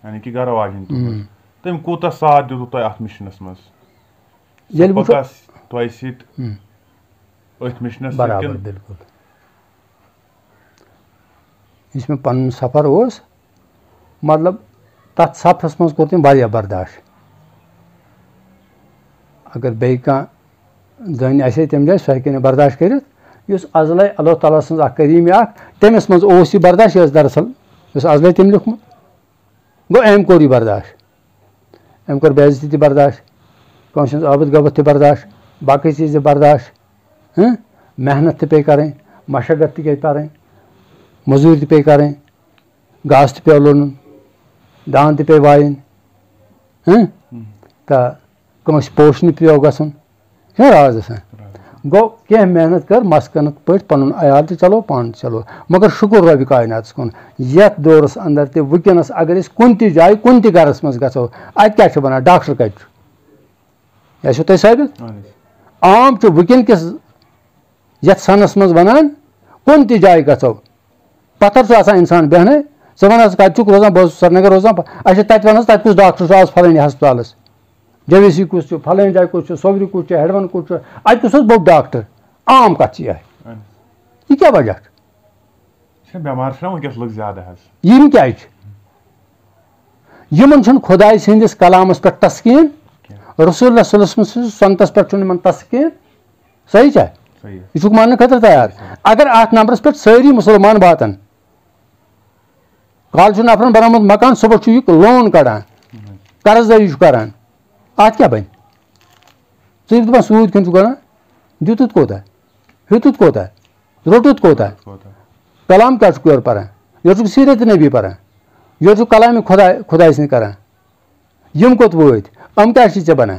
یعنی کہِ گَرٕ واجِنۍ تُہٕنٛز، ہم۔ تٔمۍ کوٗتاہ ساتھ دیُتوٕ تۄہہِ اَتھ مِشنَس منٛز؟ ییٚلہِ وٕچھو، پَکا تۄہہِ سۭتۍ ہم۔ أتھۍ مِشنَس سۭتۍ برابر، کِنہٕ؟ بِلکُل۔ یُس مےٚ پَنُن سفر اوس، مطلب، تَتھ سفرَس منٛز کوٚر تٔمۍ واریاہ برداش۔ اگر بیٚیہِ کانٛہہ زٔنۍ آسہِ ہے تَمہِ جایہِ، سۄ ہیٚکہِ ہے نہٕ برداش کٔرِتھ۔ یُس ازلے اللہ تعالیٰ سٕنٛز اَکھ کریٖمی اَکھ، تٔمِس منٛز اوس یہِ برداش، یہِ ٲس دراصل، یُس ازلے تٔمۍ لیوٚکھمُت۔ گوٚو، أمۍ کوٚر یہِ برداش۔ أمۍ کوٚر بے عزتی تہِ برداش، کٲنٛسہِ ہٕنٛز عٲبت غٲبت تہِ برداش، باقٕے چیٖز تہِ برداش۔ ہٕنٛہ؟ محنت تہِ پیٚیہِ کَرٕنۍ، مشقت تہِ پیٚیہِ کَرٕنۍ، مٔزوٗرۍ تہِ پیٚیہِ کَرٕنۍ، گاسہٕ تہِ پیٚیہِ لونُن، دان تہِ پیٚیہِ وایِنۍ۔ ہٕنٛہ؟ ہُم۔ تہٕ کٲنٛسہِ پوشنہِ پیٚو گژھُن۔ چھُنہ راز آسان؟ راز۔ گوٚو، کینٛہہ محنت کٔر، مسکنت پٲٹھۍ پنُن عیال تہِ چلو، پانہٕ تہِ چلو۔ مگر شُکر رۄبِ کایناتس کُن، یتھ دورس اندر تہِ وٕنکیٚنس اگر أسۍ کُنہِ تہِ جایہِ، کُنہِ تہِ گرس منٛز گژھو، اتہِ کیٛاہ چھِ ونان، ڈاکٹر کتہِ چھُ؟ یہِ آسیو تۄہہِ ثٲبت؟ اہن حظ۔ عام چھُ وٕنکیٚن کِس یتھ سنس منٛز ونان، کُنہِ تہِ جایہِ گژھو، پتھر چھُ آسان انسان بیہنے، ژٕ ون حظ کتہِ چھُکھ روزان؟ بہٕ حظ چھُس سرینگر روزان۔ اچھا، تتہِ ون حظ، تتہِ کُس ڈاکٹر چھُ آز فلٲنۍ ہسپتالس؟ جے وی سی کُس چھُ، فلٲنۍ جایہِ کُس چھُ، صوورِ کُس چھُ، ہیڈوَن کُس چھُ، اَتہِ کُس حظ بوٚڑ ڈاکٹر؟ عام کَتھ چھِ یِہے۔ اہن حظ۔ یہِ کیٛاہ وجہ چھُ؟ چھِ بٮ۪مار چھِنہ وٕنکیٚس لُکھ زیادٕ حظ۔ یِم کیٛازِ چھِ؟ یِمن چھُنہٕ خۄداے سٕنٛدِس کلامس پٮ۪ٹھ تسکیٖن، کینٛہہ۔ رسول اللہ صلی اللہ علیہ وسلم سٕنٛدِس سُنتس پٮ۪ٹھ چھُنہٕ یِمن تسکیٖن۔ صحیح چھا؟ صحیح۔ یہِ چھُکھ ماننہٕ خٲطرٕ تیار؟ صحیح۔ اگر اتھ نمبرس پٮ۪ٹھ سٲری مسلمان واتن، کالہٕ چھُ نفرن بنومُت مکان، صُبحس چھُ یہِ لون کڑان، قرض دٲری چھُ کران۔ اتھ کیٛاہ بنہِ؟ ژٕ چھُکھ دپان سوٗد کھیوٚن چھُ کران، دیُتُتھ کوتاہ؟ ہیوٚتُتھ کوتاہ؟ روٚٹُتھ کوتاہ؟ کوتاہ؟ کلام کیٛاہ چھُکھ یورٕ پران؟ یورٕ چھُکھ سیرت نبی پران، یورٕ چھُکھ کلامِ خدا، خدایہِ سٕنٛدۍ کران۔ یِم کوٚت وٲتۍ؟ یِم کیٛاہ چھِ ژےٚ بنان؟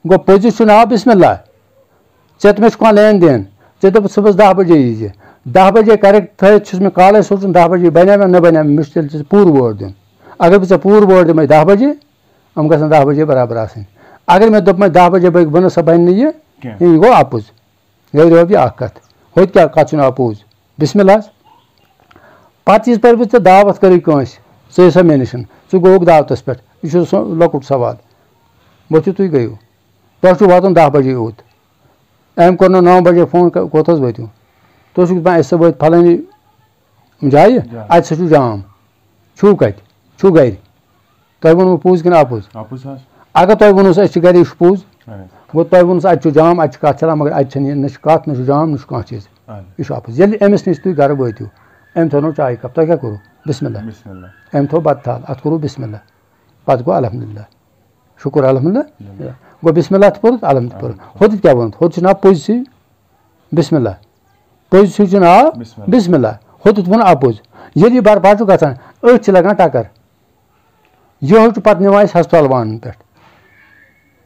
گوٚو پٔزِس چھُ ناو بسم اللہ۔ ژےٚ تہٕ مےٚ چھُ کانٛہہ لین دین۔ ژےٚ دوٚپُتھ صُبحس دَہ بجے ییٖزِ۔ دَہ بجے کریکٹ تھٲیِتھ چھُس مےٚ کالے سوزُن، دَہ بجے بنیٛا مےٚ نہ بنیٛا مےٚ، مےٚ چھُ تیٚلہِ ژےٚ پوٗرٕ وٲر دیُن۔ اگر بہٕ ژےٚ پوٗرٕ وٲر دِمے دَہ بجے، یِم گژھن دَہ بجے برابر آسٕنۍ۔ اگر مےٚ دوٚپمَے دَہ بجے بٲگۍ بہٕ نہ سا بَنہِ نہٕ یہِ، کینٛہہ۔ یہِ گوٚو اَپُز۔ گٔے رۄب یہِ اَکھ کَتھ۔ ہُتہِ کیٛاہ کَتھ چھُنہٕ اَپُز؟ بسم اللہ حظ۔ پَتہٕ یِژ پھِرِ بہٕ ژےٚ دعوت کَرٕے کٲنٛسہِ، ژٕ یہِ سا مےٚ نِش، ژٕ گوٚوُکھ دعوتَس پٮ۪ٹھ۔ یہِ چھُ سُہ لۄکُٹ سوال۔ ؤتھِو تُہۍ گٔیِو۔ تۄہہِ چھُو واتُن دَہ بجے اوٗرۍ۔ أمۍ کوٚر نہٕ نَو بجے فون، کہ-، کوٚت حظ وٲتِو؟ تُہۍ چھِو دَپان، أسۍ ہسا وٲتۍ پھلٲنی جایہِ، جایہِ۔ اَتہِ سا چھُ جام۔ چھُو کَتہِ؟ چھُو گَرِ۔ تۄہہِ ووٚنوُ پوٚز کِنہٕ اَپُز؟ اَپُز حظ۔ اگر تۄہہِ ووٚنوُ، أسۍ چھِ گَرِ، یہِ چھُ پوٚز۔ اَہَن حظ۔ گوٚو، تۄہہِ ووٚنوُ، اَتہِ چھُ جام، اَتہِ چھُ کَتھ چَلان، مگر اَتہِ چھَنہٕ یہِ، نہ چھُ کَتھ، نہ چھُ جام، نہ چھُ کانٛہہ چیٖز۔ اَہَن حظ۔ یہِ چھُ اَپُز۔ ییٚلہِ أمِس نِش تُہۍ گَرٕ وٲتِو، أمۍ تھٲونو چاے کَپ، تۄہہِ کیٛاہ کوٚروٕ؟ بسم اللہ۔ بسم اللہ۔ أمۍ تھوٚو بَتہٕ تھال، اَتھ کوٚروٕ بسم اللہ۔ پَتہٕ گوٚو الحمدللہ۔ شُکُر الحمدللہ۔ الحمدللہ۔ گوٚو بسم اللہ تہِ پوٚرُت، الحمد تہِ پوٚرُت۔ الحمد۔ ہُتہِ کیٛاہ ووٚنُت؟ ہُتہِ چھُ ناو پٔزۍ سٕے بسم اللہ۔ پٔزۍ سٕے چھُ ناو بسم اللہ۔ بسم اللہ۔ ہُتہِ ووٚن اَپُز۔ ییٚلہِ یہِ بَرپار چھُ گژھان، أتھۍ چھِ لَگان ٹَکَر۔ یِہوٚے چھُ پَتہٕ نِوان أسۍ ہسپتال وانَن پٮ۪ٹھ۔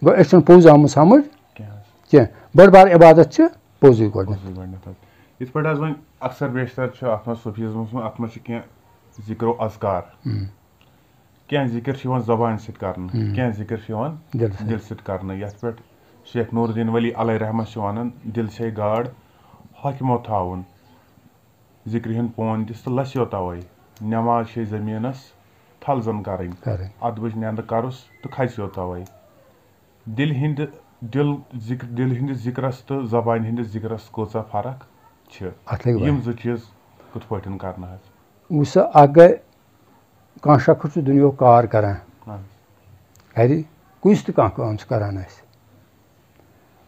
گوٚو أسۍ چھُنہٕ پوٚز آمُت سَمٕجھ کینٛہہ حظ۔ کینٛہہ۔ بٔڑ بار عبادت چھِ پوٚزُے گۄڈٕنٮ۪تھ۔ پوٚزُے گۄڈٕنٮ۪تھ حظ۔ یِتھ پٲٹھۍ حظ وۄنۍ اکثر بیشتر چھُ اَتھ منٛز صوٗفیزمَس منٛز، اَتھ منٛز چھِ کینٛہہ ذِکر و اذکار۔ ہُم۔ کینٛہہ ذِکر چھِ یِوان زبانہِ سۭتۍ کرنہٕ، ہُم۔ کینٛہہ ذِکر چھِ یِوان دِلہٕ سۭتۍ۔ دِلہٕ سۭتۍ کرنہٕ، یَتھ پٮ۪ٹھ شیخ نور الدین ولی علیہ رحمت چھِ وَنان، دِل چھے گاڈ حٲکِمو تھاوُن، ذِکرِ ہُنٛد پون دِس تہٕ لَسیو تَوَے، نٮ۪ماز چھے زٔمیٖنَس تھل زَن کَرٕنۍ، کَرٕنۍ۔ اَدٕ وٕچھ نٮ۪نٛدٕ کَرُس تہٕ کھَسیو تَوَے۔ دِلہِ ہِنٛدِ، دِل ذِکر، دِلہِ ہِنٛدِس ذِکرَس تہٕ زبانہِ ہِنٛدِس ذِکرَس کۭژاہ فرق چھِ؟ اَتھ لَگہِ یِم واریاہ۔ زٕ چیٖز کِتھ پٲٹھۍ کَرنہٕ حظ؟ وٕچھ سا، اَکھ گٔے کانٛہہ شخص چھُ دُنیاہُک کار کران، اہن۔ گرِ کُس تہِ کانٛہہ کٲم چھُ کران آسہِ،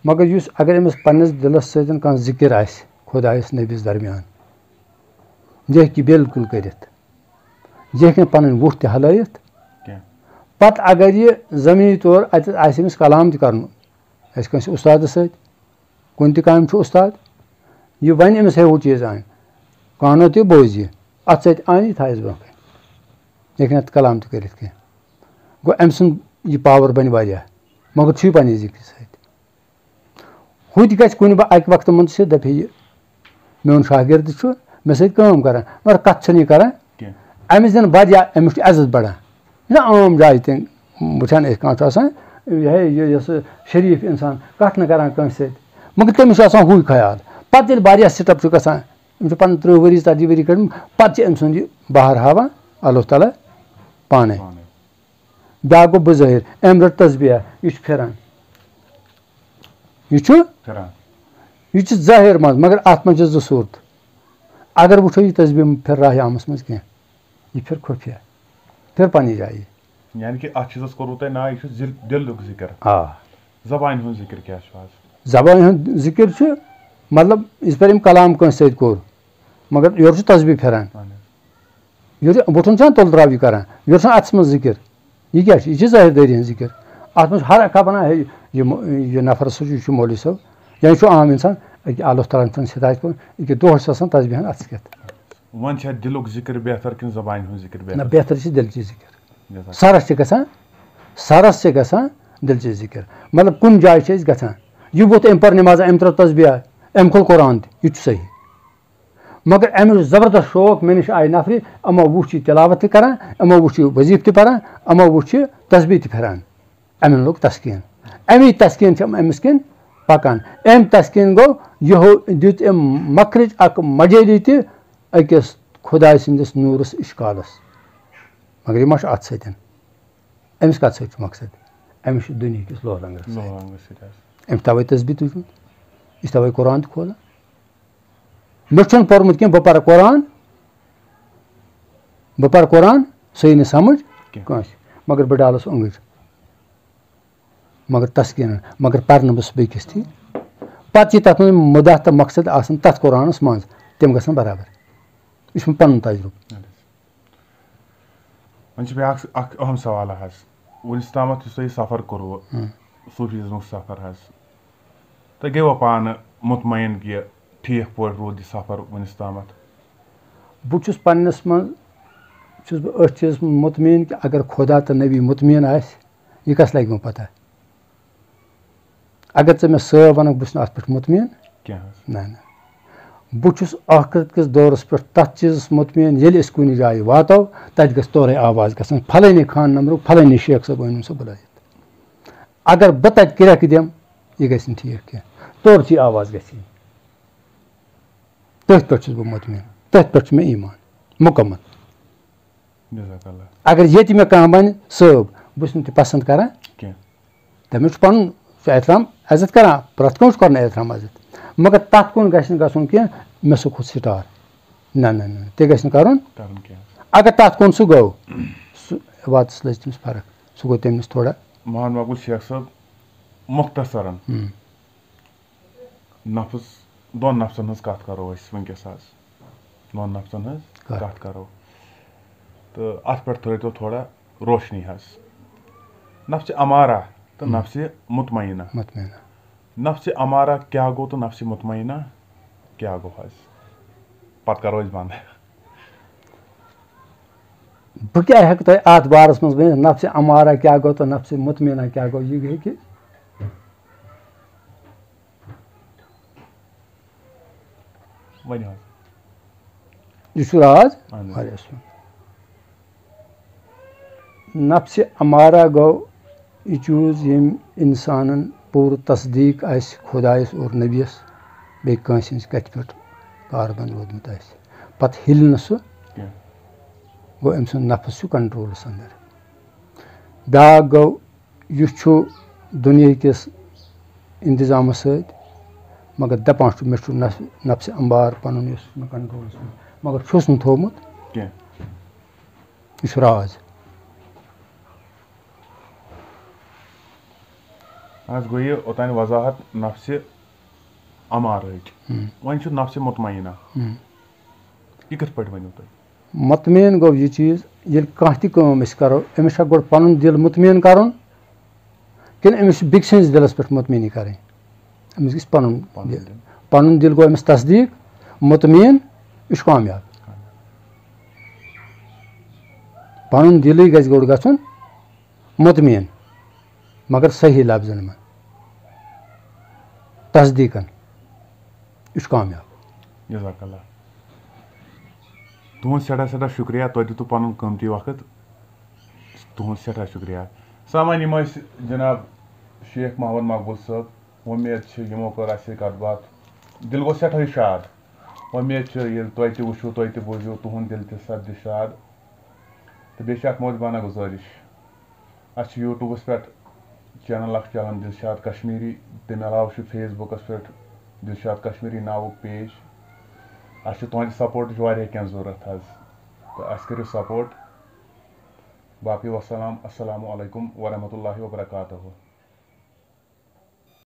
مگر یُس، اگر أمِس پننِس دِلس سۭتۍ کانٛہہ ذِکِر آسہِ خۄدایس نبیَس درمیان، یہِ ہیٚکہِ یہِ بالکل کٔرِتھ، یہِ ہیٚکہِ نہٕ پنٕنۍ وُٹھ تہِ ہلٲیِتھ۔ کینٛہہ۔ پتہٕ اگر یہِ زمینی طور اتٮ۪تھ آسہِ أمِس کلام تہِ کرُن، آسہِ کٲنٛسہِ اُستادس سۭتۍ، کُنہِ تہِ کامہِ چھُ اُستاد، یہِ وَنہِ أمِس، ہے، ہُہ چیٖز اَن، کانو تہِ بوزِ یہِ، اَتھ سۭتۍ اَن یہِ تھایَس برٛونٛہہ کَنہِ، یہِ ہیٚکہِ نہٕ اَتھ کلام تہِ کٔرِتھ کینٛہہ۔ گوٚو، أمۍ سُنٛد یہِ پاور بَنہِ واریاہ، مگر چھُے پنٛنہِ ذِکرِ سۭتۍ۔ ہُہ تہِ گژھِ کُنہِ با-، اَکہِ وقتہٕ منٛز چھِ دَپہِ یہِ، میون شاگرد چھُ مےٚ سۭتۍ کٲم کران، مگر کَتھ چھُنہٕ یہِ کران۔ کینٛہہ۔ أمِس دِن واریاہ، أمِس چھُ عزت بڑان۔ یہِ چھُنہ عام جایہِ تہِ وٕچھان أسۍ، کانٛہہ چھُ آسان، یہِ ہے، یہِ، یہِ سُہ شریٖف اِنسان، کَتھ نہٕ کران کٲنٛسہِ سۭتۍ، مگر تٔمِس چھُ آسان ہُے خیال۔ پَتہٕ ییٚلہِ واریاہ سِٹَپ چھُ گژھان، أمِس چھُ پَنُن تٕرٛہ ؤری، ژَتجی ؤری کٔڑمٕتۍ، پَتہٕ چھِ أمۍ سُنٛد یہِ بہر ہاوان اللہ تعالیٰ پانَے۔ پانَے۔ بیٛاکھ گوٚو بُظٲہِر، أمۍ رٔٹ تسبیٖح، یہِ چھُ پھِران۔ یہِ چھُ؟ پھِران۔ یہِ چھُ ظٲہِر منٛز، مگر اَتھ منٛز چھِ زٕ صوٗرتہٕ۔ اگر وٕچھو، یہِ تسبیٖح پھِر راہِ عامَس منٛز کینٛہہ، یہِ پھِر خُفیہ، پھِر پنٛنہِ جایہِ۔ یعنی کہِ اَتھ چیٖزَس کوٚروٕ تۄہہِ ناو، یہِ چھُ ذِ-، دِلُک ذِکِر۔ آ۔ زبانہِ ہُنٛد ذِکِر کیٛاہ چھُ آز؟ زبانہِ ہُنٛد ذِکِر چھُ، مطلب، یِتھ پٲٹھۍ یِم کلام کٲنٛسہِ سۭتۍ کوٚر، مگر یورٕ چھُ تسبیٖح پھِران۔ اَہَن حظ۔ یورٕ چھُ وُٹھُن چھُنہ تُلہٕ ترٛاو یہِ کران، یورٕ چھُنہ اَتھَس منٛز ذِکِر۔ یہِ کیٛاہ چھُ؟ یہِ چھِ ظٲہِر دٲری ہِنٛز ذِکِر۔ اَتھ منٛز چھُ ہر اَکھ بَنان، ہے، یہِ مو-، یہِ نفر ہسا چھُ، یہِ چھُ مولوی صٲب، یا یہِ چھُ عام اِنسان، أکیٛاہ اللہ تعالیٰ ہَن چھُنہٕ ہِدایت کوٚرمُت، یہِ کیٛاہ دۄہَس چھُ آسان تسبیٖحَن اَتھَس کٮ۪تھ۔ وۄنۍ چھا دِلُک ذِکِر بہتر کِنہٕ زبانہِ ہُنٛد ذِکِر نہ، بہتر؟ بہتر چھِ دِلچی ذِکِر۔ جزاک۔ سَرَس چھِ گژھان، سَرَس چھِ گژھان دِلچی ذِکِر۔ مطلب، کُنہِ جایہِ چھِ أسۍ گژھان، یہِ ووٚتھ، أمۍ پٔر نٮ۪ماز، أمۍ ترٛٲو تسبیٖح، أمۍ کھول قرآن تہِ، یہِ تہِ چھُ صحیح۔ مگر أمِس چھُ زبردست شوق، مےٚ نِش آیہِ نفرِ، یِمو وُچھ یہِ تلاوت تہِ کران، یِمو وُچھ یہِ وظیفہٕ تہِ پران، یِمو وُچھ یہِ تسبیٖح تہِ پھِران۔ أمِن لوٚگ تسکیٖن۔ اَمی تسکیٖن چھِ أمِس کِنۍ پکان۔ أمۍ تسکیٖن گوٚو، یِہو دیُت أمۍ مخرج اکھ مجٲلی تہِ أکِس خداے سٕنٛدِس نوٗرس اِشکالس۔ مگر یہِ ما چھُ اَتھ سۭتۍ؟ أمِس کَتھ سۭتۍ چھُ مقصد؟ أمِس چھُ دُنیہکِس لولنگرس سۭتۍ۔ لولنگرس سۭتۍ حظ۔ أمۍ چھُ تَوَے تسبیٖح تُجمُت، یہِ چھُ تَوَے قرآن تہِ کھولان۔ مےٚ چھُنہٕ پوٚرمُت کینٛہہ، بہٕ پَرٕ قرآن، بہٕ پَرٕ قرآن، سُہ یی نہٕ سَمٕجھ کینٛہہ۔ کٲنٛسہِ، مگر بہٕ ڈالَس اوٚنٛگٕج، مگر تَسکیٖنَن، مگر پَرٕ نہٕ بہٕ سُہ بیٚکِس تھی۔ پَتہٕ چھِ تَتھ منٛز مُدعا تہٕ مقصد آسان تَتھ قرآنَس منٛز، تِم گژھن برابر۔ یہِ چھُ مےٚ پَنُن تجرُبہٕ۔ اَہَن حظ۔ وۄنۍ چھِ بیٛاکھ اَکھ اَہَم سوال حظ۔ وٕنیُک تامَتھ یُس تۄہہِ یہِ سفر کوٚروٕ، ہُم۔ صوٗفیزمُک سفر حظ، تُہۍ گٔیوا پانہٕ مطمعین کہِ ٹھیٖک پٲٹھۍ روٗد یہِ سفر وٕنیُک تامَتھ؟ بہٕ چھُس پنٛنِس منٛز، چھُس بہٕ أتھۍ چیٖزَس منٛز مطمعین کہِ اگر خۄدا تہٕ نبی مطمعین آسہِ، یہِ کَس لَگہِ وۄنۍ پَتہ؟ اگر ژٕ مےٚ صٲب وَنکھ، بہٕ چھُس نہٕ اَتھ پٮ۪ٹھ مطمئن۔ کینٛہہ حظ۔ نہ، نہ۔ بہٕ چھُس ٲخرت کِس دورس پٮ۪ٹھ تَتھ چیٖزس مطمئن، ییٚلہِ أسۍ کُنہِ جایہِ واتو، تَتہِ گژھِ تورے آواز گژھٕنۍ، "فلٲنی خان نمبرُک، فلٲنی شیخ صٲب أنِو سا بُلٲیِتھ۔" اگر بہٕ تَتہِ کرٛٮ۪کھ دِمہٕ، یہِ گژھِ نہٕ ٹھیٖک کینٛہہ۔ تورچی آواز گژھِ یِنۍ۔ تٔتھۍ پٮ۪ٹھ چھُس بہٕ مطمئن، تٔتھۍ پٮ۪ٹھ چھُ مےٚ ایٖمان مُکمل۔ جزاک اللہ۔ اگر ییٚتہِ مےٚ کانٛہہ وَنہِ، "صٲب، بہٕ چھُس نہٕ تہِ پسنٛد کران۔" کینٛہہ۔ تٔمِس چھُ پَنُن سُہ احترام عزت کران، پرٛٮ۪تھ کٲنٛسہِ چھُ کران احترام عزت، مگر تَتھ کُن گژھِ نہٕ گژھُن کینٛہہ، "مےٚ سُہ کھوٚت سٹار۔" نہ، نہ، نہ، تہِ گژھِ نہٕ کَرُن۔ کَرُن کینٛہہ۔ اگر تَتھ کُن سُہ گوٚو، سُہ واتَس لٔج تٔمِس فرق، سُہ گوٚو تٔمِس تھوڑا۔ محمد مقبول شیخ صٲب، مختصراً۔ ہُم۔ نفس، دۄن نفسن ہٕنٛز کتھ کرو أسۍ وٕنکیٚس حظ۔ دۄن نفسن ہٕنٛز کتھ۔ کتھ کرو۔ تہٕ اتھ پٮ۪ٹھ تھٲیتو تھوڑا روشنی حظ۔ نفسِ امارہ تہٕ ہم۔ نفسِ مطمئنہ۔ مطمئنہ۔ نفسِ امارہ کیٛاہ گوٚو تہٕ نفسِ مطمئنہ کیٛاہ گوٚو حظ؟ پتہٕ کرو أسۍ بنٛد۔ بہٕ کیٛاہ ہٮ۪کہٕ تۄہہِ اتھ بارس منٛز ؤنِتھ؟ نفسِ امارہ کیٛاہ گوٚو تہٕ نفسِ مطمئنہ کیٛاہ گوٚو؟ یہِ ہیٚکہِ ؤنِو حظ۔ یہِ چھُ راز اہن حظ۔ واریاہ سون۔ نفسِ امارہ گوٚو یہِ چیٖز، ییٚمۍ اِنسانَن پوٗرٕ تصدیٖق آسہِ خۄدایَس اور نبیَس، بیٚیہِ کٲنٛسہِ ہٕنٛز کَتھِ پٮ۪ٹھ کاربنٛد روٗدمُت آسہِ، پَتہٕ ہِلہِ نہٕ سُہ۔ کینٛہہ۔ گوٚو، أمۍ سُنٛد نفس چھُ کنٹرولَس اندر۔ بیٛاکھ گوٚو، یُس چھُ دُنیہکِس انتظامس سۭتۍ، مگر دپان چھُ، مےٚ چھُ نف-، نفسِ امارہ پنُن یُس مےٚ کنٹرولس منٛز، مگر چھُس نہٕ تھوٚومُت۔ کینٛہہ۔ یہِ چھُ راز۔ آز گوٚو یہِ اوٚتانۍ وضاحت نفسِ امارٕچ۔ ہم۔ وۄنۍ چھُ نفسِ مطمئنہ۔ ہم۔ یہِ کِتھ پٲٹھۍ ؤنِو تُہۍ؟ مطمئن گوٚو یہِ چیٖز، ییٚلہِ کانٛہہ تہِ کٲم أسۍ کرو، أمِس چھا گۄڈٕ پنُن دِل مطمئن کرُن، کِنہٕ أمِس چھِ بیٚکہِ سٕنٛدِس دِلس پٮ۪ٹھ مطمئنی کرٕنۍ؟ أمِس گژھِ پنُن پنُن دِل۔ دِل۔ پنُن دِل گوٚو أمِس تصدیٖق، مطمئن، یہِ چھُ کامیاب۔ پنُن دِلٕے گژھِ گۄڈٕ گژھُن مطمئن، مگر صحیح لفظن منٛز، تصدیٖقن۔ یہِ چھُ کامیاب۔ جزاک اللہ۔ تُہُنٛد سٮ۪ٹھاہ سٮ۪ٹھاہ شُکریہ، تۄہہِ دیُتوٕ پنُن قۭمتی وقت۔ تُہُنٛد سٮ۪ٹھاہ شُکریہ۔ سامان، یِم ٲسۍ جناب شیخ محمد مقبول صٲب۔ وۄمید چھِ یِمو کٔر اَسہِ سۭتۍ کَتھ باتھ۔ دِل گوٚو سٮ۪ٹھاہٕے شاد۔ وۄمید چھِ ییٚلہِ تۄہہِ تہِ وٕچھِو، تۄہہِ تہِ بوٗزِو، تُہُنٛد دِل تہِ سَپدِ شاد۔ تہٕ بیٚیہِ چھِ اَکھ معٲفی گُزٲرِش، اَسہِ چھُ YouTubeس پٮ۪ٹھ channel اَکھ چَلان، دِلشاد کشمیٖری۔ تَمہِ علاوٕ چھُ Facebookس پٮ۪ٹھ دِلشاد کشمیٖری ناوُک page۔ اَسہِ چھُ تُہٕنٛدِ supportٕچ واریاہ کینٛہہ ضوٚرَتھ حظ، تہٕ اَسہِ کٔرِو support۔ باقٕے وَسَلام، السلام علیکم ورحمتہ اللہ وبرکاتہ۔